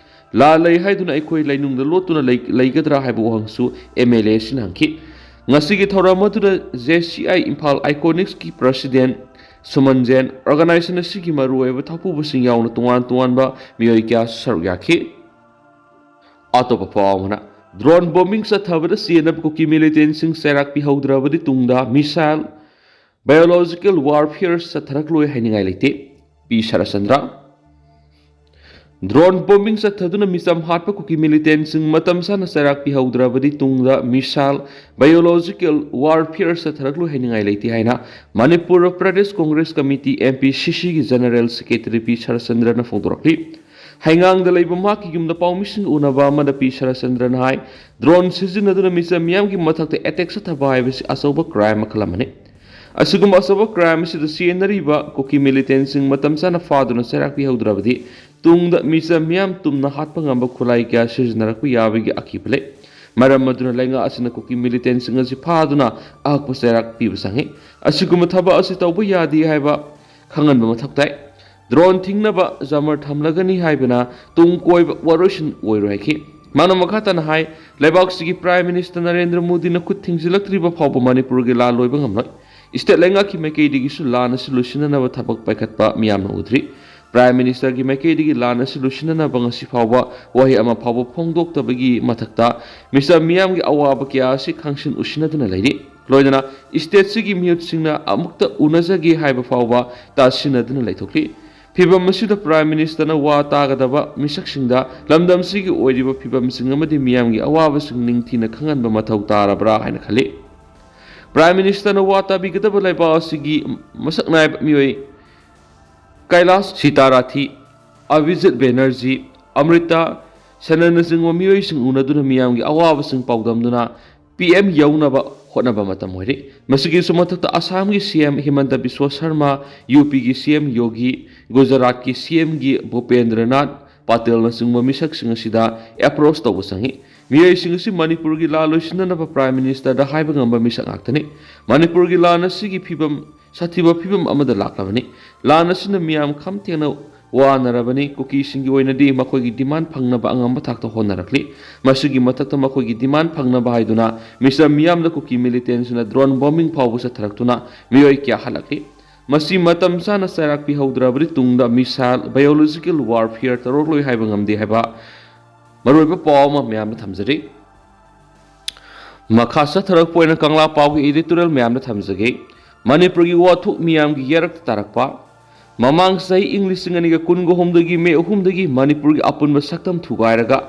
ꯂꯥꯟ ꯂꯩ ꯍꯥꯏꯗꯨꯅ ꯑꯩꯈꯣꯏ ꯂꯩꯅꯨꯡꯗ ꯂꯣꯠꯇꯨꯅ ꯂꯩ-, ꯂꯩꯒꯗ꯭ꯔꯥ ꯍꯥꯏꯕ ꯋꯥꯍꯪꯁꯨ M L A ꯑꯁꯤꯅ ꯍꯪꯈꯤ꯫ ꯉꯁꯤꯒꯤ ꯊꯧꯔꯝ ꯑꯗꯨꯗ J C I Imphal Iconicꯀꯤ President ꯁꯨꯃꯟ Jain, organization ꯑꯁꯤꯒꯤ ꯃꯔꯨꯑꯣꯏꯕ ꯊꯧꯄꯨꯕꯁꯤꯡ ꯌꯥꯎꯅ ꯇꯣꯉꯥꯟ ꯇꯣꯉꯥꯟꯕ ꯃꯤꯑꯣꯏ ꯀꯌꯥꯁꯨ ꯁꯔꯨꯛ ꯌꯥꯈꯤ꯫ ꯑꯇꯣꯞꯄ ꯄꯥꯎ ꯑꯃꯅ, drone bombing ꯆꯠꯊꯕꯗ ꯆꯦꯟꯅꯕ ꯀꯨꯀꯤ militantꯁꯤꯡ ꯆꯩꯔꯥꯛ ꯄꯤꯍꯧꯗ꯭ꯔꯕꯗꯤ ꯇꯨꯡꯗ missile, biological warfare ꯆꯠꯊꯔꯛꯂꯣꯏ ꯍꯥꯏꯅꯤꯡꯉꯥꯏ ꯂꯩꯇꯦ꯫ ꯄꯤ ꯁꯔꯆꯟꯗ꯭ꯔ꯫ Drone bombing ꯆꯠꯊꯗꯨꯅ ꯃꯤꯆꯝ ꯍꯥꯠꯄ ꯀꯨꯀꯤ militantꯁꯤꯡ ꯃꯇꯝ ꯆꯥꯅ ꯆꯩꯔꯥꯛ ꯄꯤꯍꯧꯗ꯭ꯔꯕꯗꯤ ꯇꯨꯡꯗ missile, biological warfare ꯆꯠꯊꯔꯛꯂꯣꯏ ꯍꯥꯏꯅꯤꯡꯉꯥꯏ ꯂꯩꯇꯦ ꯍꯥꯏꯅ ꯃꯅꯤꯄꯨꯔ ꯄ꯭ꯔꯗꯦꯁ ꯀꯣꯡꯒ꯭ꯔꯦꯁ ꯀꯃꯤꯇꯤ, MPCCꯒꯤ General Secretary ꯄꯤ ꯁꯔꯠꯆꯟꯗ꯭ꯔꯅ ꯐꯣꯡꯗꯣꯔꯛꯂꯤ꯫ ꯍꯩꯉꯥꯡꯗ ꯂꯩꯕ ꯃꯍꯥꯛꯀꯤ ꯌꯨꯝꯗ ꯄꯥꯎꯃꯤꯁꯤꯡꯒ ꯎꯅꯕ ꯑꯃꯗ ꯄꯤ ꯁꯔꯠꯆꯟꯗ꯭ꯔꯅ ꯍꯥꯏ, drone ꯁꯤꯖꯤꯟꯅꯗꯨꯅ ꯃꯤꯆꯝ ꯃꯤꯌꯥꯝꯒꯤ ꯃꯊꯛꯇ attack ꯆꯠꯊꯕ ꯍꯥꯏꯕꯁꯤ ꯑꯆꯧꯕ crime ꯃꯈꯜ ꯑꯃꯅꯤ꯫ ꯑꯁꯤꯒꯨꯝꯕ ꯑꯆꯧꯕ crime ꯑꯁꯤꯗ ꯆꯦꯟꯅꯔꯤꯕ ꯀꯨꯀꯤ militantꯁꯤꯡ ꯃꯇꯝ ꯆꯥꯅ ꯐꯥꯗꯨꯅ ꯆꯩꯔꯥꯛ ꯄꯤꯍꯧꯗ꯭ꯔꯕꯗꯤ ꯇꯨꯡꯗ ꯃꯤꯆꯝ ꯃꯤꯌꯥꯝ ꯇꯨꯝꯅ ꯍꯥꯠꯄ ꯉꯝꯕ ꯈꯨꯠꯂꯥꯏ ꯀꯌꯥ ꯁꯤꯖꯤꯟꯅꯔꯛꯄ ꯌꯥꯕꯒꯤ ꯑꯀꯤꯕ ꯂꯩ꯫ ꯃꯔꯝ ꯑꯗꯨꯅ ꯂꯩꯉꯥꯛ ꯑꯁꯤꯅ ꯀꯨꯀꯤ militantꯁꯤꯡ ꯑꯁꯤ ꯐꯥꯗꯨꯅ ꯑꯍꯛꯄ ꯆꯩꯔꯥꯛ ꯄꯤꯕ ꯆꯪꯏ꯫ ꯑꯁꯤꯒꯨꯝꯕ ꯊꯕꯛ ꯑꯁꯤ ꯇꯧꯕ ꯌꯥꯗꯦ ꯍꯥꯏꯕ ꯈꯪꯍꯟꯕ ꯃꯊꯧ ꯇꯥꯏ꯫ Drone ꯊꯤꯡꯅꯕ jammer ꯊꯝꯂꯒꯅꯤ ꯍꯥꯏꯕꯅ ꯇꯨꯡ ꯀꯣꯏꯕ ꯋꯥꯔꯣꯏꯁꯤꯟ ꯑꯣꯏꯔꯣꯏ ꯍꯥꯏꯈꯤ꯫ ꯃꯥꯅ ꯃꯈꯥ ꯇꯥꯅ ꯍꯥꯏ, ꯂꯩꯕꯥꯛꯁꯤꯒꯤ Prime Minister ꯅꯔꯦꯟꯗ꯭ꯔ ꯃꯣꯗꯤꯅ ꯈꯨꯠ ꯊꯤꯡꯖꯤꯜꯂꯛꯇ꯭ꯔꯤꯕ ꯐꯥꯎꯕ ꯃꯅꯤꯄꯨꯔꯒꯤ ꯂꯥꯟ ꯂꯣꯏꯕ ꯉꯝꯂꯣꯏ꯫ State ꯂꯩꯉꯥꯛꯀꯤ ꯃꯥꯏꯀꯩꯗꯒꯤꯁꯨ ꯂꯥꯟ ꯑꯁꯤ ꯂꯣꯏꯁꯤꯟꯅꯅꯕ ꯊꯕꯛ ꯄꯥꯏꯈꯠꯄ ꯃꯤꯌꯥꯝꯅ ꯎꯗ꯭ꯔꯤ꯫ Prime Ministerꯒꯤ ꯃꯥꯏꯀꯩꯗꯒꯤ ꯂꯥꯟ ꯑꯁꯤ ꯂꯣꯏꯁꯤꯟꯅꯅꯕ ꯉꯁꯤ ꯐꯥꯎꯕ ꯋꯥꯍꯩ ꯑꯃ ꯐꯥꯎꯕ ꯐꯣꯡꯗꯣꯛꯇꯕꯒꯤ ꯃꯊꯛꯇ ꯃꯤꯆꯝ ꯃꯤꯌꯥꯝꯒꯤ ꯑꯋꯥꯕ ꯀꯌꯥ ꯑꯁꯤ ꯈꯪꯁꯤꯟ ꯎꯁꯤꯟꯅꯗꯨꯅ ꯂꯩꯔꯤ꯫ ꯂꯣꯏꯅꯅ stateꯁꯤꯒꯤ ꯃꯤꯍꯨꯠꯁꯤꯡꯅ ꯑꯃꯨꯛꯇ ꯎꯅꯖꯒꯦ ꯍꯥꯏꯕ ꯐꯥꯎꯕ ꯇꯥꯁꯤꯟꯅꯗꯨꯅ ꯂꯩꯊꯣꯛꯂꯤ꯫ ꯐꯤꯚꯝ ꯑꯁꯤꯗ Prime Ministerꯅ ꯋꯥ ꯇꯥꯒꯗꯕ ꯃꯤꯁꯛꯁꯤꯡꯗ ꯂꯝꯗꯝꯁꯤꯒꯤ ꯑꯣꯏꯔꯤꯕ ꯐꯤꯚꯝꯁꯤꯡ ꯑꯃꯗꯤ ꯃꯤꯌꯥꯝꯒꯤ ꯑꯋꯥꯕꯁꯤꯡ ꯅꯤꯡꯊꯤꯅ ꯈꯪꯍꯟꯕ ꯃꯊꯧ ꯇꯥꯔꯕ꯭ꯔꯥ ꯍꯥꯏꯅ ꯈꯜꯂꯤ꯫ Prime Ministerꯅ ꯋꯥ ꯇꯥꯕꯤꯒꯗꯕ ꯂꯩꯕꯥꯛ ꯑꯁꯤꯒꯤ ꯃꯁꯛ ꯅꯥꯏꯕ ꯃꯤꯑꯣꯏ ꯀꯩꯂꯥꯁ ꯁꯤꯇꯥꯔꯥꯊꯤ, ꯑꯚꯤꯖꯤꯠ ꯕꯦꯅꯔꯖꯤ, ꯑꯃ꯭ꯔꯤꯇꯥ ꯁꯦꯟꯅꯅꯆꯤꯡꯕ ꯃꯤꯑꯣꯏꯁꯤꯡ ꯎꯅꯗꯨꯅ ꯃꯤꯌꯥꯝꯒꯤ ꯑꯋꯥꯕꯁꯤꯡ ꯄꯥꯎꯗꯝꯗꯨꯅ PM ꯌꯧꯅꯕ ꯍꯣꯠꯅꯕ ꯃꯇꯝ ꯑꯣꯏꯔꯦ꯫ ꯃꯁꯤꯒꯤꯁꯨ ꯃꯊꯛꯇ ꯑꯁꯥꯝꯒꯤ CM ꯍꯤꯃꯟꯇ ꯕꯤꯁ꯭ꯋ ꯁꯔꯃ, UPꯒꯤ CM ꯌꯣꯒꯤ, ꯒꯨꯖꯔꯥꯠꯀꯤ CMꯒꯤ ꯚꯨꯄꯦꯟꯗ꯭ꯔꯅꯥꯊ ꯄꯥꯇꯦꯜꯅꯆꯤꯡꯕ ꯃꯤꯁꯛꯁꯤꯡ ꯑꯁꯤꯗ approach ꯇꯧꯕ ꯆꯪꯏ꯫ ꯃꯤꯑꯣꯏꯁꯤꯡ ꯑꯁꯤ ꯃꯅꯤꯄꯨꯔꯒꯤ ꯂꯥꯟ ꯂꯣꯏꯁꯤꯟꯅꯅꯕ Prime Ministerꯗ ꯍꯥꯏꯕ ꯉꯝꯕ ꯃꯤꯁꯛ ꯉꯥꯛꯇꯅꯤ꯫ ꯃꯅꯤꯄꯨꯔꯒꯤ ꯂꯥꯟ ꯑꯁꯤꯒꯤ ꯐꯤꯕꯝ ꯁꯥꯊꯤꯕ ꯐꯤꯕꯝ ꯑꯃꯗ ꯂꯥꯛꯂꯕꯅꯤ꯫ ꯂꯥꯟ ꯑꯁꯤꯅ ꯃꯤꯌꯥꯝ ꯈꯝ ꯊꯦꯡꯅ ꯋꯥꯅꯔꯕꯅꯤ꯫ ꯀꯨꯀꯤꯁꯤꯡꯒꯤ ꯑꯣꯏꯅꯗꯤ ꯃꯈꯣꯏꯒꯤ demand ꯐꯪꯅꯕ ꯑꯉꯝꯕ ꯊꯥꯛꯇ ꯍꯣꯠꯅꯔꯛꯂꯤ꯫ ꯃꯁꯤꯒꯤ ꯃꯊꯛꯇ ꯃꯈꯣꯏꯒꯤ demand ꯐꯪꯅꯕ ꯍꯥꯏꯗꯨꯅ ꯃꯤꯆꯝ ꯃꯤꯌꯥꯝꯗ ꯀꯨꯀꯤ militantꯁꯤꯡꯅ drone bombing ꯐꯥꯎꯕ ꯆꯠꯊꯔꯛꯇꯨꯅ ꯃꯤꯑꯣꯏ ꯀꯌꯥ ꯍꯜꯂꯛꯂꯤ꯫ ꯃꯁꯤ ꯃꯇꯝ ꯆꯥꯅ ꯆꯩꯔꯥꯛ ꯄꯤꯍꯧꯗ꯭ꯔꯕꯗꯤ ꯇꯨꯡꯗ missile, biological warfare ꯇꯧꯔꯛꯂꯣꯏ ꯍꯥꯏꯕ ꯉꯝꯗꯦ ꯍꯥꯏꯕ ꯃꯔꯨꯑꯣꯏꯕ ꯄꯥꯎ ꯑꯃ ꯃꯌꯥꯝꯗ ꯊꯝꯖꯔꯤ꯫ ꯃꯈꯥ ꯆꯠꯊꯔꯛꯄ ꯑꯣꯏꯅ ꯀꯪꯂꯥ ꯄꯥꯎꯒꯤ editorial ꯃꯌꯥꯝꯗ ꯊꯝꯖꯒꯦ꯫ ꯃꯅꯤꯄꯨꯔꯒꯤ ꯋꯥꯊꯣꯛ ꯃꯤꯌꯥꯝꯒꯤ ꯌꯥꯔꯛꯇ ꯇꯥꯔꯛꯄ꯫ ꯃꯃꯥꯡ ꯆꯍꯤ ꯏꯪ ꯂꯤꯁꯤꯡ ꯑꯅꯤꯒ ꯀꯨꯟꯒ ꯍꯨꯝꯗꯒꯤ ꯃꯦ ꯑꯍꯨꯝꯗꯒꯤ ꯃꯅꯤꯄꯨꯔꯒꯤ ꯑꯄꯨꯟꯕ ꯁꯛꯇꯝ ꯊꯨꯒꯥꯏꯔꯒ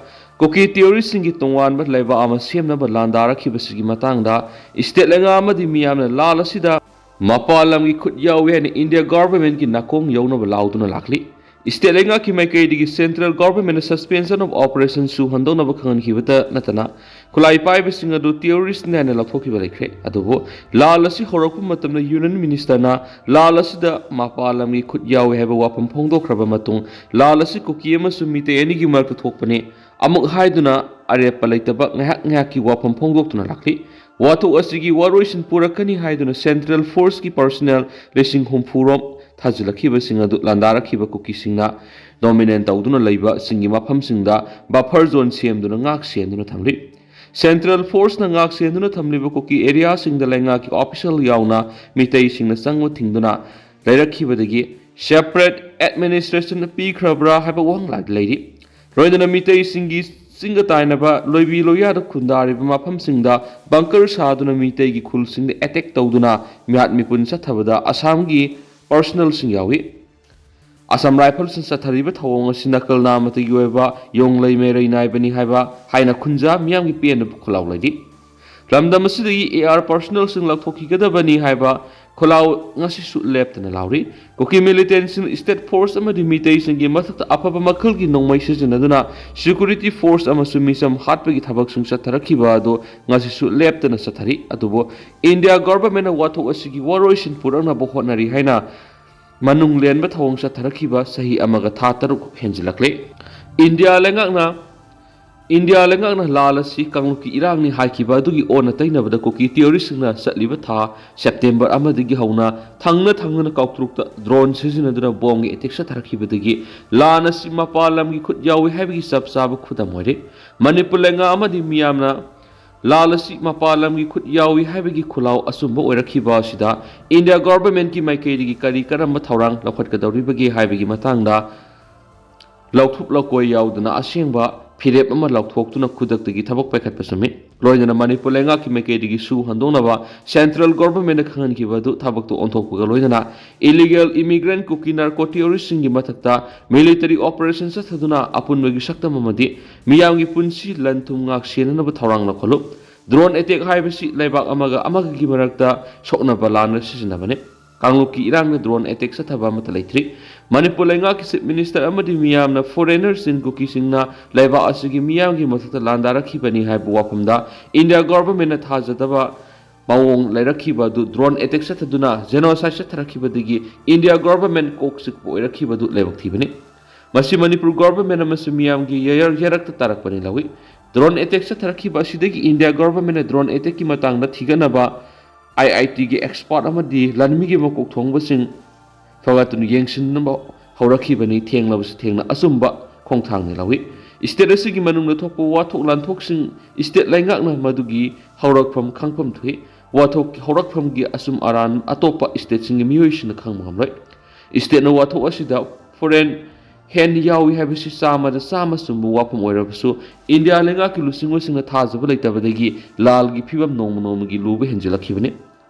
ꯀꯨꯀꯤ ꯇꯦꯔꯣꯔꯤꯁꯁꯤꯡꯒꯤ ꯇꯣꯉꯥꯟꯕ ꯂꯩꯕꯥꯛ ꯑꯃ ꯁꯦꯝꯅꯕ ꯂꯥꯟꯗꯥꯔꯛꯈꯤꯕꯁꯤꯒꯤ ꯃꯇꯥꯡꯗ ꯏꯁꯇꯦꯠ ꯂꯩꯉꯥꯛ ꯑꯃꯗꯤ ꯃꯤꯌꯥꯝꯅ ꯂꯥꯜ ꯑꯁꯤꯗ ꯃꯄꯥꯟ ꯂꯝꯒꯤ ꯈꯨꯠ ꯌꯥꯎꯏ ꯍꯥꯏꯅ ꯏꯟꯗꯤꯌꯥ ꯒꯚꯔꯟꯃꯦꯟꯠꯀꯤ ꯅꯥꯀꯣꯡ ꯌꯧꯅꯕ ꯂꯥꯎꯗꯨꯅ ꯂꯥꯛꯂꯤ꯫ ꯏꯁꯇꯦꯠ ꯂꯩꯉꯥꯛꯀꯤ ꯃꯥꯏꯀꯩꯗꯒꯤ ꯁꯦꯟꯇ꯭ꯔꯦꯜ ꯒꯚꯔꯟꯃꯦꯟꯠꯅ suspension of operationꯁꯨ ꯍꯟꯗꯣꯛꯅꯕ ꯈꯪꯍꯟꯈꯤꯕꯇ ꯅꯠꯇꯅ ꯈꯨꯠꯂꯥꯏ ꯄꯥꯏꯕꯁꯤꯡ ꯑꯗꯨ ꯇꯦꯔꯣꯔꯤꯁ꯭ꯠꯅꯤ ꯍꯥꯏꯅ ꯂꯧꯊꯣꯛꯈꯤꯕ ꯂꯩꯈ꯭ꯔꯦ꯫ ꯑꯗꯨꯕꯨ ꯂꯥꯜ ꯑꯁꯤ ꯍꯧꯔꯛꯄ ꯃꯇꯝꯗ ꯌꯨꯅꯤꯌꯟ ꯃꯤꯅꯤꯁꯇꯔꯅ ꯂꯥꯜ ꯑꯁꯤꯗ ꯃꯄꯥꯟ ꯂꯝꯒꯤ ꯈꯨꯠ ꯌꯥꯎꯏ ꯍꯥꯏꯕ ꯋꯥꯐꯝ ꯐꯣꯡꯗꯣꯛꯈ꯭ꯔꯕ ꯃꯇꯨꯡ ꯂꯥꯜ ꯑꯁꯤ ꯀꯨꯀꯤ ꯑꯃꯁꯨꯡ ꯃꯤꯇꯩ ꯑꯅꯤꯒꯤ ꯃꯔꯛꯇ ꯊꯣꯛꯄꯅꯤ ꯑꯃꯨꯛ ꯍꯥꯏꯗꯨꯅ ꯑꯔꯦꯞꯄ ꯂꯩꯇꯕ ꯉꯥꯏꯍꯥꯛ ꯉꯥꯏꯍꯥꯛꯀꯤ ꯋꯥꯐꯝ ꯐꯣꯡꯗꯣꯛꯇꯨꯅ ꯂꯥꯛꯂꯤ꯫ ꯋꯥꯊꯣꯛ ꯑꯁꯤꯒꯤ ꯋꯥꯔꯣꯏꯁꯤꯟ ꯄꯨꯔꯛꯀꯅꯤ ꯍꯥꯏꯗꯨꯅ ꯁꯦꯟꯇ꯭ꯔꯦꯜ ꯐꯣꯔꯁꯀꯤ ꯄꯔꯁꯅꯦꯜ ꯂꯤꯁꯤꯡ ꯍꯨꯝꯐꯨ ꯔꯣꯝ ꯊꯥꯖꯤꯜꯂꯛꯈꯤꯕꯁꯤꯡ ꯑꯗꯨ ꯂꯥꯟꯗꯥꯔꯛꯈꯤꯕ ꯀꯨꯀꯤꯁꯤꯡꯅ ꯗꯣꯃꯤꯅꯦꯠ ꯇꯧꯗꯨꯅ ꯂꯩꯕꯁꯤꯡꯒꯤ ꯃꯐꯝꯁꯤꯡꯗ ꯕꯐꯔ ꯖꯣꯟ ꯁꯦꯝꯗꯨꯅ ꯉꯥꯛ ꯁꯦꯟꯗꯨꯅ ꯊꯝꯂꯤ꯫ ꯁꯦꯟꯇ꯭ꯔꯦꯜ ꯐꯣꯔꯁꯅ ꯉꯥꯛ ꯁꯦꯟꯗꯨꯅ ꯊꯝꯂꯤꯕ ꯀꯨꯀꯤ ꯑꯦꯔꯤꯌꯥꯁꯤꯡꯗ ꯂꯩꯉꯥꯛꯀꯤ ꯑꯣꯐꯤꯁꯤꯌꯦꯜ ꯌꯥꯎꯅ ꯃꯤꯇꯩꯁꯤꯡꯅ ꯆꯪꯕ ꯊꯤꯡꯗꯨꯅ ꯂꯩꯔꯛꯈꯤꯕꯗꯒꯤ ꯁꯦꯄꯔꯦꯠ ꯑꯦꯗꯃꯤꯅꯤꯁꯇ꯭ꯔꯦꯁꯟ ꯄꯤꯈ꯭ꯔꯕ꯭ꯔꯥ ꯍꯥꯏꯕ ꯋꯥꯍꯪ ꯂꯥꯛ ꯂꯩꯔꯤ꯫ ꯂꯣꯏꯅꯅ ꯃꯤꯇꯩꯁꯤꯡꯒꯤ ꯆꯤꯡꯒ ꯇꯥꯏꯅꯕ ꯂꯣꯏꯕꯤ ꯂꯣꯏꯌꯥꯗ ꯈꯨꯟꯗꯥꯔꯤꯕ ꯃꯐꯝꯁꯤꯡꯗ ꯕꯪꯀꯔ ꯁꯥꯗꯨꯅ ꯃꯤꯇꯩꯒꯤ ꯈꯨꯜꯁꯤꯡꯗ ꯑꯦꯇꯦꯛ ꯇꯧꯗꯨꯅ ꯃꯤꯍꯥꯠ ꯃꯤꯄꯨꯟ ꯆꯠꯊꯕꯗ ꯑꯁꯥꯝꯒꯤ ꯄꯔꯁꯅꯦꯜꯁꯤꯡ ꯌꯥꯎꯏ꯫ ꯑꯁꯥꯝ ꯔꯥꯏꯐꯜꯁꯅ ꯆꯠꯊꯔꯤꯕ ꯊꯧꯑꯣꯡ ꯑꯁꯤ ꯅꯥꯀꯜ ꯅꯥꯃꯇꯒꯤ ꯑꯣꯏꯕ ꯌꯣꯡꯂꯩ ꯃꯩꯔꯩ ꯅꯥꯏꯕꯅꯤ ꯍꯥꯏꯕ ꯍꯥꯏꯅ ꯈꯨꯟꯖꯥ ꯃꯤꯌꯥꯝꯒꯤ ꯄꯦꯟꯗꯕ ꯈꯨꯜꯂꯥꯎ ꯂꯩꯔꯤ꯫ ꯂꯝꯗꯝ ꯑꯁꯤꯗꯒꯤ ꯑꯦ ꯑꯥꯔ ꯄꯔꯁꯅꯦꯜꯁꯤꯡ ꯂꯧꯊꯣꯛꯈꯤꯒꯗꯕꯅꯤ ꯍꯥꯏꯕ ꯈꯨꯜꯂꯥꯎ ꯉꯁꯤꯁꯨ ꯂꯦꯞꯇꯅ ꯂꯥꯎꯔꯤ꯫ ꯀꯨꯀꯤ ꯃꯤꯂꯤꯇꯦꯟꯁꯤꯡꯅ ꯏꯁꯇꯦꯠ ꯐꯣꯔꯁ ꯑꯃꯗꯤ ꯃꯤꯇꯩꯁꯤꯡꯒꯤ ꯃꯊꯛꯇ ꯑꯐꯕ ꯃꯈꯜꯒꯤ ꯅꯣꯡꯃꯩ ꯁꯤꯖꯤꯟꯅꯗꯨꯅ ꯁꯦꯀ꯭ꯌꯨꯔꯤꯇꯤ ꯐꯣꯔꯁ ꯑꯃꯁꯨꯡ ꯃꯤꯆꯝ ꯍꯥꯠꯄꯒꯤ ꯊꯕꯛꯁꯤꯡ ꯆꯠꯊꯔꯛꯈꯤꯕ ꯑꯗꯨ ꯉꯁꯤꯁꯨ ꯂꯦꯞꯇꯅ ꯆꯠꯊꯔꯤ꯫ ꯑꯗꯨꯕꯨ ꯏꯟꯗꯤꯌꯥ ꯒꯚꯔꯟꯃꯦꯟꯠꯅ ꯋꯥꯊꯣꯛ ꯑꯁꯤꯒꯤ ꯋꯥꯔꯣꯏꯁꯤꯟ ꯄꯨꯔꯛꯅꯕ ꯍꯣꯠꯅꯔꯤ ꯍꯥꯏꯅ ꯃꯅꯨꯡ ꯂꯦꯟꯕ ꯊꯧꯑꯣꯡ ꯆꯠꯊꯔꯛꯈꯤꯕ ꯆꯍꯤ ꯑꯃꯒ ꯊꯥ ꯇꯔꯨꯛ ꯍꯦꯟꯖꯤꯜꯂꯛꯂꯦ꯫ ꯏꯟꯗꯤꯌꯥ ꯂꯩꯉꯥꯛꯅ ꯏꯟꯗꯤꯌꯥ ꯂꯩꯉꯥꯛꯅ ꯂꯥꯜ ꯑꯁꯤ ꯀꯥꯡꯂꯨꯞꯀꯤ ꯏꯔꯥꯡꯅꯤ ꯍꯥꯏꯈꯤꯕ ꯑꯗꯨꯒꯤ ꯑꯣꯟꯅ ꯇꯩꯅꯕꯗ ꯀꯨꯀꯤ ꯇꯦꯔꯣꯔꯤꯁꯁꯤꯡꯅ ꯆꯠꯂꯤꯕ ꯊꯥ ꯁꯦꯞꯇꯦꯝꯕꯔ ꯑꯃꯗꯒꯤ ꯍꯧꯅ ꯊꯪꯅ ꯊꯪꯅꯅ ꯀꯥꯎꯇ꯭ꯔꯨꯛꯇ ꯗ꯭ꯔꯣꯟ ꯁꯤꯖꯤꯟꯅꯗꯨꯅ ꯕꯣꯝꯒꯤ ꯑꯦꯇꯦꯛ ꯆꯠꯊꯔꯛꯈꯤꯕꯗꯒꯤ ꯂꯥꯟ ꯑꯁꯤ ꯃꯄꯥꯟ ꯂꯝꯒꯤ ꯈꯨꯠ ꯌꯥꯎꯏ ꯍꯥꯏꯕꯒꯤ ꯆꯞ ꯆꯥꯕ ꯈꯨꯗꯝ ꯑꯣꯏꯔꯦ꯫ ꯃꯅꯤꯄꯨꯔ ꯂꯩꯉꯥꯛ ꯑꯃꯗꯤ ꯃꯤꯌꯥꯝꯅ ꯂꯥꯜ ꯑꯁꯤ ꯃꯄꯥꯟ ꯂꯝꯒꯤ ꯈꯨꯠ ꯌꯥꯎꯏ ꯍꯥꯏꯕꯒꯤ ꯈꯨꯜꯂꯥꯎ ꯑꯆꯨꯝꯕ ꯑꯣꯏꯔꯛꯈꯤꯕ ꯑꯁꯤꯗ ꯏꯟꯗꯤꯌꯥ ꯒꯚꯔꯟꯃꯦꯟꯠꯀꯤ ꯃꯥꯏꯀꯩꯗꯒꯤ ꯀꯔꯤ ꯀꯔꯝꯕ ꯊꯧꯔꯥꯡ ꯂꯧꯈꯠꯀꯗꯧꯔꯤꯕꯒꯦ ꯍꯥꯏꯕꯒꯤ ꯃꯇꯥꯡꯗ ꯂꯧꯊꯣꯛ ꯂꯧꯀꯣꯏ ꯌꯥꯎꯗꯅ ꯑꯁꯦꯡꯕ ꯐꯤꯔꯦꯞ ꯑꯃ ꯂꯥꯎꯊꯣꯛꯇꯨꯅ ꯈꯨꯗꯛꯇꯒꯤ ꯊꯕꯛ ꯄꯥꯏꯈꯠꯄ ꯆꯨꯝꯃꯤ꯫ ꯂꯣꯏꯅꯅ ꯃꯅꯤꯄꯨꯔ ꯂꯩꯉꯥꯛꯀꯤ ꯃꯥꯏꯀꯩꯗꯒꯤꯁꯨ ꯍꯟꯗꯣꯛꯅꯕ central governmentꯅ ꯈꯪꯍꯟꯈꯤꯕ ꯑꯗꯨ ꯊꯕꯛꯇ ꯑꯣꯟꯊꯣꯛꯄꯒ ꯂꯣꯏꯅꯅ illegal immigrant Kuki narco terroristꯁꯤꯡꯒꯤ ꯃꯊꯛꯇ military operation ꯆꯠꯊꯗꯨꯅ ꯑꯄꯨꯟꯕꯒꯤ ꯁꯛꯇꯝ ꯑꯃꯗꯤ ꯃꯤꯌꯥꯝꯒꯤ ꯄꯨꯟꯁꯤ ꯂꯟ ꯊꯨꯝ ꯉꯥꯛ ꯁꯦꯟꯅꯅꯕ ꯊꯧꯔꯥꯡ ꯂꯧꯈꯠꯂꯨ꯫ Drone attack ꯍꯥꯏꯕꯁꯤ ꯂꯩꯕꯥꯛ ꯑꯃꯒ ꯑꯃꯒꯒꯤ ꯃꯔꯛꯇ ꯁꯣꯛꯅꯕ ꯂꯥꯟꯅ ꯁꯤꯖꯤꯟꯅꯕꯅꯤ꯫ ꯀꯥꯡꯂꯨꯞꯀꯤ ꯏꯔꯥꯡꯅ drone attack ꯆꯠꯊꯕ ꯑꯃꯠꯇ ꯂꯩꯇ꯭ꯔꯤ꯫ ꯃꯅꯤꯄꯨꯔ ꯂꯩꯉꯥꯛꯀꯤ Chief Minister ꯑꯃꯗꯤ ꯃꯤꯌꯥꯝꯅ foreigners in Kukiꯁꯤꯡꯅ ꯂꯩꯕꯥꯛ ꯑꯁꯤꯒꯤ ꯃꯤꯌꯥꯝꯒꯤ ꯃꯊꯛꯇ ꯂꯥꯟꯗꯥꯔꯛꯈꯤꯕꯅꯤ ꯍꯥꯏꯕ ꯋꯥꯐꯝꯗ India governmentꯅ ꯊꯥꯖꯗꯕ ꯃꯑꯣꯡ ꯂꯩꯔꯛꯈꯤꯕ ꯑꯗꯨ drone attack ꯆꯠꯊꯗꯨꯅ genocide ꯆꯠꯊꯔꯛꯈꯤꯕꯗꯒꯤ India government ꯀꯣꯛ ꯆꯤꯛꯄ ꯑꯣꯏꯔꯛꯈꯤꯕ ꯑꯗꯨ ꯂꯥꯏꯕꯛ ꯊꯤꯕꯅꯤ꯫ ꯃꯁꯤ ꯃꯅꯤꯄꯨꯔ government ꯑꯃꯁꯨꯡ ꯃꯤꯌꯥꯝꯒꯤ ꯌꯥꯌꯔ ꯌꯥꯔꯛꯇ ꯇꯥꯔꯛꯄꯅꯤ ꯂꯧꯏ꯫ Drone attack ꯆꯠꯊꯔꯛꯈꯤꯕ ꯑꯁꯤꯗꯒꯤ India governmentꯅ drone attackꯀꯤ ꯃꯇꯥꯡꯗ ꯊꯤꯒꯠꯅꯕ IITꯒꯤ expert ꯑꯃꯗꯤ ꯂꯥꯟꯃꯤꯒꯤ ꯃꯀꯣꯛ ꯊꯣꯡꯕꯁꯤꯡ ꯐꯒꯠꯇꯨꯅ ꯌꯦꯡꯁꯤꯟꯅꯕ ꯍꯧꯔꯛꯈꯤꯕꯅꯤ꯫ ꯊꯦꯡꯂꯕꯁꯨ ꯊꯦꯡꯅ ꯑꯆꯨꯝꯕ ꯈꯣꯡꯊꯥꯡꯅꯤ ꯂꯧꯏ꯫ State ꯑꯁꯤꯒꯤ ꯃꯅꯨꯡꯗ ꯊꯣꯛꯄ ꯋꯥꯊꯣꯛ ꯂꯥꯟꯊꯣꯛꯁꯤꯡ state ꯂꯩꯉꯥꯛꯅ ꯃꯗꯨꯒꯤ ꯍꯧꯔꯛꯐꯝ ꯈꯪꯐꯝ ꯊꯣꯛꯏ꯫ ꯋꯥꯊꯣꯛ ꯍꯧꯔꯛꯐꯝꯒꯤ ꯑꯆꯨꯝ ꯑꯔꯥꯟ ꯑꯇꯣꯞꯄ stateꯁꯤꯡꯒꯤ ꯃꯤꯑꯣꯏꯁꯤꯡꯅ ꯈꯪꯕ ꯉꯝꯂꯣꯏ꯫ Stateꯅ ꯋꯥꯊꯣꯛ ꯑꯁꯤꯗ foreign hand ꯌꯥꯎꯏ ꯍꯥꯏꯕꯁꯤ ꯆꯥꯝꯃꯗ ꯆꯥꯝꯃ ꯆꯨꯝꯕ ꯋꯥꯐꯝ ꯑꯣꯏꯔꯕꯁꯨ, India ꯂꯩꯉꯥꯛꯀꯤ ꯂꯨꯆꯤꯡꯕꯁꯤꯡꯅ ꯊꯥꯖꯕ ꯂꯩꯇꯕꯗꯒꯤ ꯂꯥꯜꯒꯤ ꯐꯤꯕꯝ ꯅꯣꯡꯃ ꯅꯣꯡꯃꯒꯤ ꯂꯨꯕ ꯍꯦꯟꯖꯤꯜꯂꯛꯈꯤꯕꯅꯤ꯫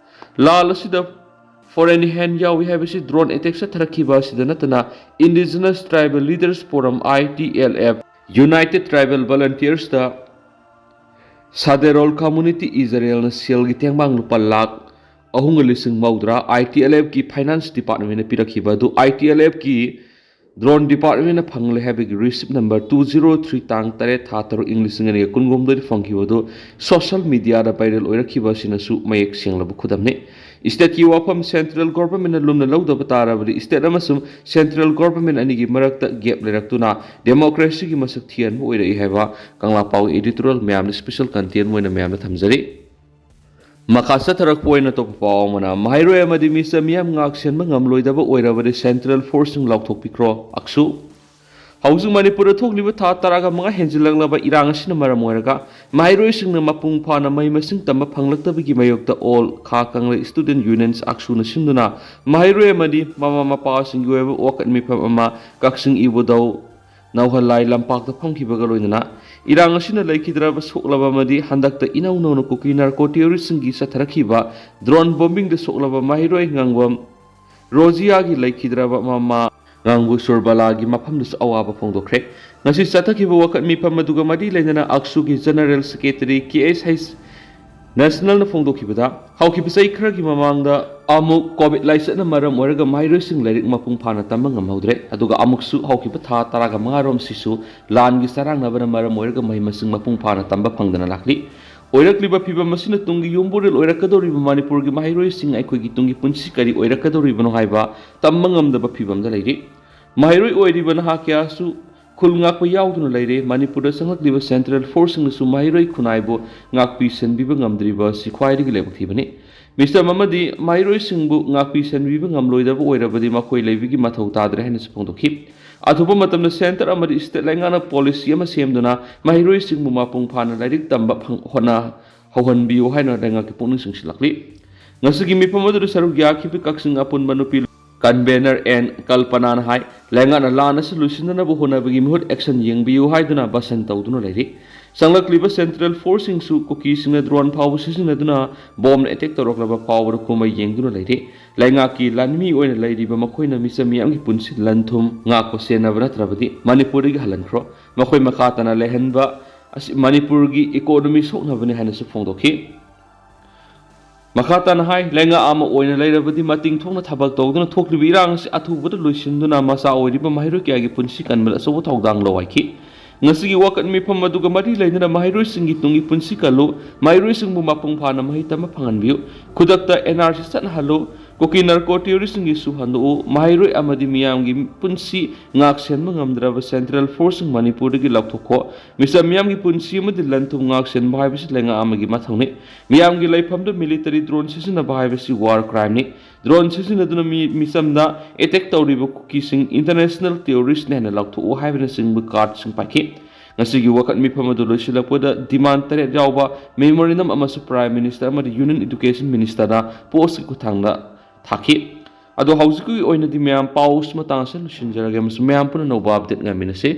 ꯂꯥꯜ ꯑꯁꯤꯗ foreign hand ꯌꯥꯎꯏ ꯍꯥꯏꯕꯁꯤ drone attack ꯆꯠꯊꯔꯛꯈꯤꯕ ꯑꯁꯤꯗ ꯅꯠꯇꯅ, Indigenous Tribal Leaders Forum, ITLF, United Tribal Volunteersꯇ Saderol Community Israelꯅ ꯁꯦꯜꯒꯤ ꯇꯦꯡꯕꯥꯡ ꯂꯨꯄꯥ ꯂꯥꯈ ꯑꯍꯨꯝꯒ ꯂꯤꯁꯤꯡ ꯃꯧꯗ꯭ꯔꯥ ITLFꯀꯤ finance departmentꯅ ꯄꯤꯔꯛꯈꯤꯕ ꯑꯗꯨ ITLFꯀꯤ drone departmentꯅ ꯐꯪꯂꯦ ꯍꯥꯏꯕꯒꯤ receipt number two zero three, ꯇꯥꯡ ꯇꯔꯦꯠ, ꯊꯥ ꯇꯔꯨꯛ, ꯏꯪ ꯂꯤꯁꯤꯡ ꯑꯅꯤꯒ ꯀꯨꯟꯍꯨꯝꯗꯣꯏꯗ ꯐꯪꯈꯤꯕ ꯑꯗꯨ social mediaꯗ viral ꯑꯣꯏꯔꯛꯈꯤꯕ ꯑꯁꯤꯅꯁꯨ ꯃꯌꯦꯛ ꯁꯦꯡꯂꯕ ꯈꯨꯗꯝꯅꯤ꯫ Stateꯀꯤ ꯋꯥꯐꯝ central governmentꯅ ꯂꯨꯝꯅ ꯂꯧꯗꯕ ꯇꯥꯔꯕꯗꯤ, state ꯑꯃꯁꯨꯡ central government ꯑꯅꯤꯒꯤ ꯃꯔꯛꯇ gap ꯂꯩꯔꯛꯇꯨꯅ democracyꯒꯤ ꯃꯁꯛ ꯊꯤꯍꯟꯕ ꯑꯣꯏꯔꯛꯏ ꯍꯥꯏꯕ ꯀꯪꯂꯥ ꯄꯥꯎ editorial ꯃꯌꯥꯝꯅ special content ꯑꯣꯏꯅ ꯃꯌꯥꯝꯗ ꯊꯝꯖꯔꯤ꯫ ꯃꯈꯥ ꯆꯠꯊꯔꯛꯄ ꯑꯣꯏꯅ ꯑꯇꯣꯞꯄ ꯄꯥꯎ ꯑꯃꯅ, ꯃꯍꯩꯔꯣꯏ ꯑꯃꯗꯤ ꯃꯤꯆꯝ ꯃꯤꯌꯥꯝ ꯉꯥꯛ ꯁꯦꯟꯕ ꯉꯝꯂꯣꯏꯗꯕ ꯑꯣꯏꯔꯕꯗꯤ central forceꯁꯤꯡ ꯂꯥꯎꯊꯣꯛꯄꯤꯈ꯭ꯔꯣ, ꯑꯛꯁꯨ꯫ ꯍꯧꯖꯤꯛ ꯃꯅꯤꯄꯨꯔꯗ ꯊꯣꯛꯂꯤꯕ ꯊꯥ ꯇꯔꯥꯒ ꯃꯉꯥ ꯍꯦꯟꯖꯤꯜꯂꯛꯂꯕ ꯏꯔꯥꯡ ꯑꯁꯤꯅ ꯃꯔꯝ ꯑꯣꯏꯔꯒ ꯃꯍꯩꯔꯣꯏꯁꯤꯡꯅ ꯃꯄꯨꯡ ꯐꯥꯅ ꯃꯍꯩ ꯃꯁꯤꯡ ꯇꯝꯕ ꯐꯪꯂꯛꯇꯕꯒꯤ ꯃꯥꯌꯣꯛꯇ All Kha Kangla Student Unions, ꯑꯛꯁꯨꯅ ꯁꯤꯟꯗꯨꯅ ꯃꯍꯩꯔꯣꯏ ꯑꯃꯗꯤ ꯃꯃꯥ ꯃꯄꯥꯁꯤꯡꯒꯤ ꯑꯣꯏꯕ ꯋꯥꯀꯠ ꯃꯤꯐꯝ ꯑꯃ ꯀꯛꯆꯤꯡ ꯏꯕꯨꯙꯧ ꯅꯧꯍꯜꯂꯥꯏ ꯂꯝꯄꯥꯛꯇ ꯐꯝꯈꯤꯕꯒ ꯂꯣꯏꯅꯅ ꯏꯔꯥꯡ ꯑꯁꯤꯅ ꯂꯩꯈꯤꯗ꯭ꯔꯕ ꯁꯣꯛꯂꯕ ꯑꯃꯗꯤ ꯍꯟꯗꯛꯇ ꯏꯅꯧ ꯅꯧꯅ ꯀꯨꯀꯤ ꯅꯥꯔꯀꯣ ꯇꯦꯔꯣꯔꯤꯁꯁꯤꯡꯒꯤ ꯆꯠꯊꯔꯛꯈꯤꯕ ꯗ꯭ꯔꯣꯟ ꯕꯣꯝꯕꯤꯡꯗ ꯁꯣꯛꯂꯕ ꯃꯍꯩꯔꯣꯏ ꯉꯥꯡꯕꯝ ꯔꯣꯖꯤꯌꯥꯒꯤ ꯂꯩꯈꯤꯗ꯭ꯔꯕ ꯃꯃꯥ ꯉꯥꯡꯕꯨ ꯁꯨꯔꯕꯂꯥꯒꯤ ꯃꯐꯝꯗꯁꯨ ꯑꯋꯥꯕ ꯐꯣꯡꯗꯣꯛꯈ꯭ꯔꯦ꯫ ꯉꯁꯤ ꯆꯠꯊꯈꯤꯕ ꯋꯥꯀꯠ ꯃꯤꯐꯝ ꯑꯗꯨꯒ ꯃꯔꯤ ꯂꯩꯅꯅ ꯑꯛꯁꯨꯒꯤ ꯖꯦꯅꯔꯦꯜ ꯁꯦꯀ꯭ꯔꯦꯇꯔꯤ ꯀꯦ ꯑꯦꯁ ꯍꯩꯁ ꯅꯦꯁꯅꯦꯜꯅ ꯐꯣꯡꯗꯣꯛꯈꯤꯕꯗ, ꯍꯧꯈꯤꯕ ꯆꯍꯤ ꯈꯔꯒꯤ ꯃꯃꯥꯡꯗ ꯑꯃꯨꯛ ꯀꯣꯚꯤꯗ ꯂꯥꯏꯆꯠꯅ ꯃꯔꯝ ꯑꯣꯏꯔꯒ ꯃꯍꯩꯔꯣꯏꯁꯤꯡ ꯂꯥꯏꯔꯤꯛ ꯃꯄꯨꯡ ꯐꯥꯅ ꯇꯝꯕ ꯉꯝꯍꯧꯗ꯭ꯔꯦ, ꯑꯗꯨꯒ ꯑꯃꯨꯛꯁꯨ ꯍꯧꯈꯤꯕ ꯊꯥ ꯇꯔꯥꯒ ꯃꯉꯥ ꯔꯣꯝꯁꯤꯁꯨ ꯂꯥꯟꯒꯤ ꯆꯔꯥꯡꯅꯕꯅ ꯃꯔꯝ ꯑꯣꯏꯔꯒ ꯃꯍꯩ ꯃꯁꯤꯡ ꯃꯄꯨꯡ ꯐꯥꯅ ꯇꯝꯕ ꯐꯪꯗꯅ ꯂꯥꯛꯂꯤ꯫ ꯑꯣꯏꯔꯛꯂꯤꯕ ꯐꯤꯕꯝ ꯑꯁꯤꯅ ꯇꯨꯡꯒꯤ ꯌꯨꯝꯕꯨꯔꯦꯜ ꯑꯣꯏꯔꯛꯀꯗꯧꯔꯤꯕ ꯃꯅꯤꯄꯨꯔꯒꯤ ꯃꯍꯩꯔꯣꯏꯁꯤꯡ ꯑꯩꯈꯣꯏꯒꯤ ꯇꯨꯡꯒꯤ ꯄꯨꯟꯁꯤ ꯀꯔꯤ ꯑꯣꯏꯔꯛꯀꯗꯧꯔꯤꯕꯅꯣ ꯍꯥꯏꯕ ꯇꯝꯕ ꯉꯝꯗꯕ ꯐꯤꯕꯝꯗ ꯂꯩꯔꯤ꯫ ꯃꯍꯩꯔꯣꯏ ꯑꯣꯏꯔꯤꯕ ꯅꯍꯥ ꯀꯌꯥꯁꯨ ꯈꯨꯜ ꯉꯥꯛꯄ ꯌꯥꯎꯗꯨꯅ ꯂꯩꯔꯦ꯫ ꯃꯅꯤꯄꯨꯔꯗ ꯆꯪꯂꯛꯂꯤꯕ ꯁꯦꯟꯇ꯭ꯔꯦꯜ ꯐꯣꯔꯁꯁꯤꯡꯅꯁꯨ ꯃꯍꯩꯔꯣꯏ ꯈꯨꯟꯅꯥꯏꯕꯨ ꯉꯥꯛꯄꯤ ꯁꯦꯟꯕꯤꯕ ꯉꯝꯗ꯭ꯔꯤꯕ ꯑꯁꯤ ꯈ꯭ꯋꯥꯏꯗꯒꯤ ꯂꯥꯏꯕꯛ ꯊꯤꯕꯅꯤ꯫ ꯃꯤꯁꯇꯔ ꯃꯃꯗꯤ ꯃꯍꯩꯔꯣꯏꯁꯤꯡꯕꯨ ꯉꯥꯛꯄꯤ ꯁꯦꯟꯕꯤꯕ ꯉꯝꯂꯣꯏꯗꯕ ꯑꯣꯏꯔꯕꯗꯤ ꯃꯈꯣꯏ ꯂꯩꯕꯒꯤ ꯃꯊꯧ ꯇꯥꯗ꯭ꯔꯦ ꯍꯥꯏꯅꯁꯨ ꯐꯣꯡꯗꯣꯛꯈꯤ꯫ ꯑꯊꯨꯕ ꯃꯇꯝꯗ ꯁꯦꯟꯇꯔ ꯑꯃꯗꯤ ꯁ꯭ꯇꯦꯠ ꯂꯩꯉꯥꯛꯅ ꯄꯣꯂꯤꯁꯤ ꯑꯃ ꯁꯦꯝꯗꯨꯅ ꯃꯍꯩꯔꯣꯏꯁꯤꯡꯕꯨ ꯃꯄꯨꯡ ꯐꯥꯅ ꯂꯥꯏꯔꯤꯛ ꯇꯝꯕ ꯐꯪ-, ꯍꯣꯠꯅ-, ꯍꯧꯍꯟꯕꯤꯌꯨ ꯍꯥꯏꯅ ꯂꯩꯉꯥꯛꯀꯤ ꯄꯨꯛꯅꯤꯡ ꯆꯤꯡꯁꯤꯜꯂꯛꯂꯤ꯫ ꯉꯁꯤꯒꯤ ꯃꯤꯐꯝ ꯑꯗꯨꯗ ꯁꯔꯨꯛ ꯌꯥꯈꯤꯕ ꯀꯛꯆꯤꯡ ꯑꯄꯨꯟꯕ ꯅꯨꯄꯤ ꯀꯟꯚꯦꯅꯔ ꯑꯦꯟ ꯀꯜꯄꯅꯥꯅ ꯍꯥꯏ, ꯂꯩꯉꯥꯛꯅ ꯂꯥꯟ ꯑꯁꯤ ꯂꯣꯏꯁꯤꯟꯅꯅꯕ ꯍꯣꯠꯅꯕꯒꯤ ꯃꯍꯨꯠ ꯑꯦꯛꯁꯟ ꯌꯦꯡꯕꯤꯌꯨ ꯍꯥꯏꯗꯨꯅ ꯕꯁꯟ ꯇꯧꯗꯨꯅ ꯂꯩꯔꯤ꯫ ꯆꯪꯂꯛꯂꯤꯕ ꯁꯦꯟꯇ꯭ꯔꯦꯜ ꯐꯣꯔꯁꯁꯤꯡꯁꯨ ꯀꯨꯀꯤꯁꯤꯡꯅ ꯗ꯭ꯔꯣꯟ ꯐꯥꯎꯕ ꯁꯤꯖꯤꯟꯅꯗꯨꯅ ꯕꯣꯝꯅ ꯑꯦꯇꯦꯛ ꯇꯧꯔꯛꯂꯕ ꯐꯥꯎꯕꯗ ꯀꯨꯝꯍꯩ ꯌꯦꯡꯗꯨꯅ ꯂꯩꯔꯤ꯫ ꯂꯩꯉꯥꯛꯀꯤ ꯂꯥꯟꯃꯤ ꯑꯣꯏꯅ ꯂꯩꯔꯤꯕ ꯃꯈꯣꯏꯅ ꯃꯤꯆꯝ ꯃꯤꯌꯥꯝꯒꯤ ꯄꯨꯟꯁꯤ ꯂꯟ ꯊꯨꯝ ꯉꯥꯛꯄ ꯁꯦꯟꯅꯕ ꯅꯠꯇ꯭ꯔꯕꯗꯤ ꯃꯅꯤꯄꯨꯔꯗꯒꯤ ꯍꯜꯍꯟꯈ꯭ꯔꯣ꯫ ꯃꯈꯣꯏ ꯃꯈꯥ ꯇꯥꯅ ꯂꯩꯍꯟꯕ ꯑꯁꯤ ꯃꯅꯤꯄꯨꯔꯒꯤ ꯏꯀꯣꯅꯣꯃꯤ ꯁꯣꯛꯅꯕꯅꯤ ꯍꯥꯏꯅꯁꯨ ꯐꯣꯡꯗꯣꯛꯈꯤ꯫ ꯃꯈꯥ ꯇꯥꯅ ꯍꯥꯏ, ꯂꯩꯉꯥꯛ ꯑꯃ ꯑꯣꯏꯅ ꯂꯩꯔꯕꯗꯤ ꯃꯇꯤꯡ ꯊꯣꯛꯅ ꯊꯕꯛ ꯇꯧꯗꯨꯅ ꯊꯣꯛꯂꯤꯕ ꯏꯔꯥꯡ ꯑꯁꯤ ꯑꯊꯨꯕꯗ ꯂꯣꯏꯁꯤꯟꯗꯨꯅ ꯃꯆꯥ ꯑꯣꯏꯔꯤꯕ ꯃꯍꯩꯔꯣꯏ ꯀꯌꯥꯒꯤ ꯄꯨꯟꯁꯤ ꯀꯟꯕꯗ ꯑꯆꯧꯕ ꯊꯧꯗꯥꯡ ꯂꯧ ꯍꯥꯏꯈꯤ꯫ ꯉꯁꯤꯒꯤ ꯋꯥꯀꯠ ꯃꯤꯐꯝ ꯑꯗꯨꯒ ꯃꯔꯤ ꯂꯩꯅꯅ ꯃꯍꯩꯔꯣꯏꯁꯤꯡꯒꯤ ꯇꯨꯡꯒꯤ ꯄꯨꯟꯁꯤ ꯀꯜꯂꯨ, ꯃꯍꯩꯔꯣꯏꯁꯤꯡꯕꯨ ꯃꯄꯨꯡ ꯐꯥꯅ ꯃꯍꯩ ꯇꯝꯕ ꯐꯪꯍꯟꯕꯤꯌꯨ, ꯈꯨꯗꯛꯇ and R C ꯆꯠꯅꯍꯜꯂꯨ, Kuki narco ꯇꯦꯔꯣꯔꯤꯁꯁꯤꯡꯒꯤꯁꯨ ꯍꯟꯗꯣꯛꯎ, ꯃꯍꯩꯔꯣꯏ ꯑꯃꯗꯤ ꯃꯤꯌꯥꯝꯒꯤ ꯄꯨꯟꯁꯤ ꯉꯥꯛ ꯁꯦꯟꯕ ꯉꯝꯗ꯭ꯔꯕ ꯁꯦꯟꯇ꯭ꯔꯦꯜ ꯐꯣꯔꯁꯁꯤꯡ ꯃꯅꯤꯄꯨꯔꯗꯒꯤ ꯂꯧꯊꯣꯛꯈꯣ꯫ ꯃꯤꯆꯝ ꯃꯤꯌꯥꯝꯒꯤ ꯄꯨꯟꯁꯤ ꯑꯃꯗꯤ ꯂꯟ ꯊꯨꯝ ꯉꯥꯛ ꯁꯦꯟꯕ ꯍꯥꯏꯕꯁꯤ ꯂꯩꯉꯥꯛ ꯑꯃꯒꯤ ꯃꯊꯧꯅꯤ꯫ ꯃꯤꯌꯥꯝꯒꯤ ꯂꯩꯐꯝꯗ ꯃꯤꯂꯤꯇꯔꯤ ꯗ꯭ꯔꯣꯟ ꯁꯤꯖꯤꯟꯅꯕ ꯍꯥꯏꯕꯁꯤ ꯋꯥꯔ ꯀ꯭ꯔꯥꯏꯝꯅꯤ꯫ ꯗ꯭ꯔꯣꯟ ꯁꯤꯖꯤꯟꯅꯗꯨꯅ ꯃꯤ ꯃꯤꯆꯝꯗ ꯑꯦꯇꯦꯛ ꯇꯧꯔꯤꯕ ꯀꯨꯀꯤꯁꯤꯡ ꯏꯟꯇꯔꯅꯦꯁꯅꯦꯜ ꯇꯦꯔꯣꯔꯤꯁ꯭ꯠꯅꯤ ꯍꯥꯏꯅ ꯂꯥꯎꯊꯣꯛꯎ ꯍꯥꯏꯕꯅꯆꯤꯡꯕ ꯀꯥꯔꯗꯁꯤꯡ ꯄꯥꯏꯈꯤ꯫ ꯉꯁꯤꯒꯤ ꯋꯥꯀꯠ ꯃꯤꯐꯝ ꯑꯗꯨ ꯂꯣꯏꯁꯤꯜꯂꯛꯄꯗ ꯗꯤꯃꯥꯟ ꯇꯔꯦꯠ ꯌꯥꯎꯕ ꯃꯦꯃꯣꯔꯦꯟꯗꯝ ꯑꯃꯁꯨ ꯄ꯭ꯔꯥꯏꯝ ꯃꯤꯅꯤꯁꯇꯔ ꯑꯃꯗꯤ ꯌꯨꯅꯤꯌꯟ ꯏꯗꯨꯀꯦꯁꯟ ꯃꯤꯅꯤꯁꯇꯔꯅ ꯄꯣꯁꯀꯤ ꯈꯨꯠꯊꯥꯡꯗ ꯊꯥꯈꯤ꯫ ꯑꯗꯣ ꯍꯧꯖꯤꯛꯀꯤ ꯑꯣꯏꯅꯗꯤ ꯃꯌꯥꯝ ꯄꯥꯎꯁꯤ ꯃꯇꯥꯡꯁꯦ ꯂꯣꯏꯁꯤꯟꯖꯔꯒꯦ ꯑꯃꯁꯨꯡ ꯃꯌꯥꯝ ꯄꯨꯟꯅ ꯑꯅꯧꯕ ꯑꯞꯗꯦꯠ ꯉꯥꯏꯃꯤꯟꯅꯁꯤ꯫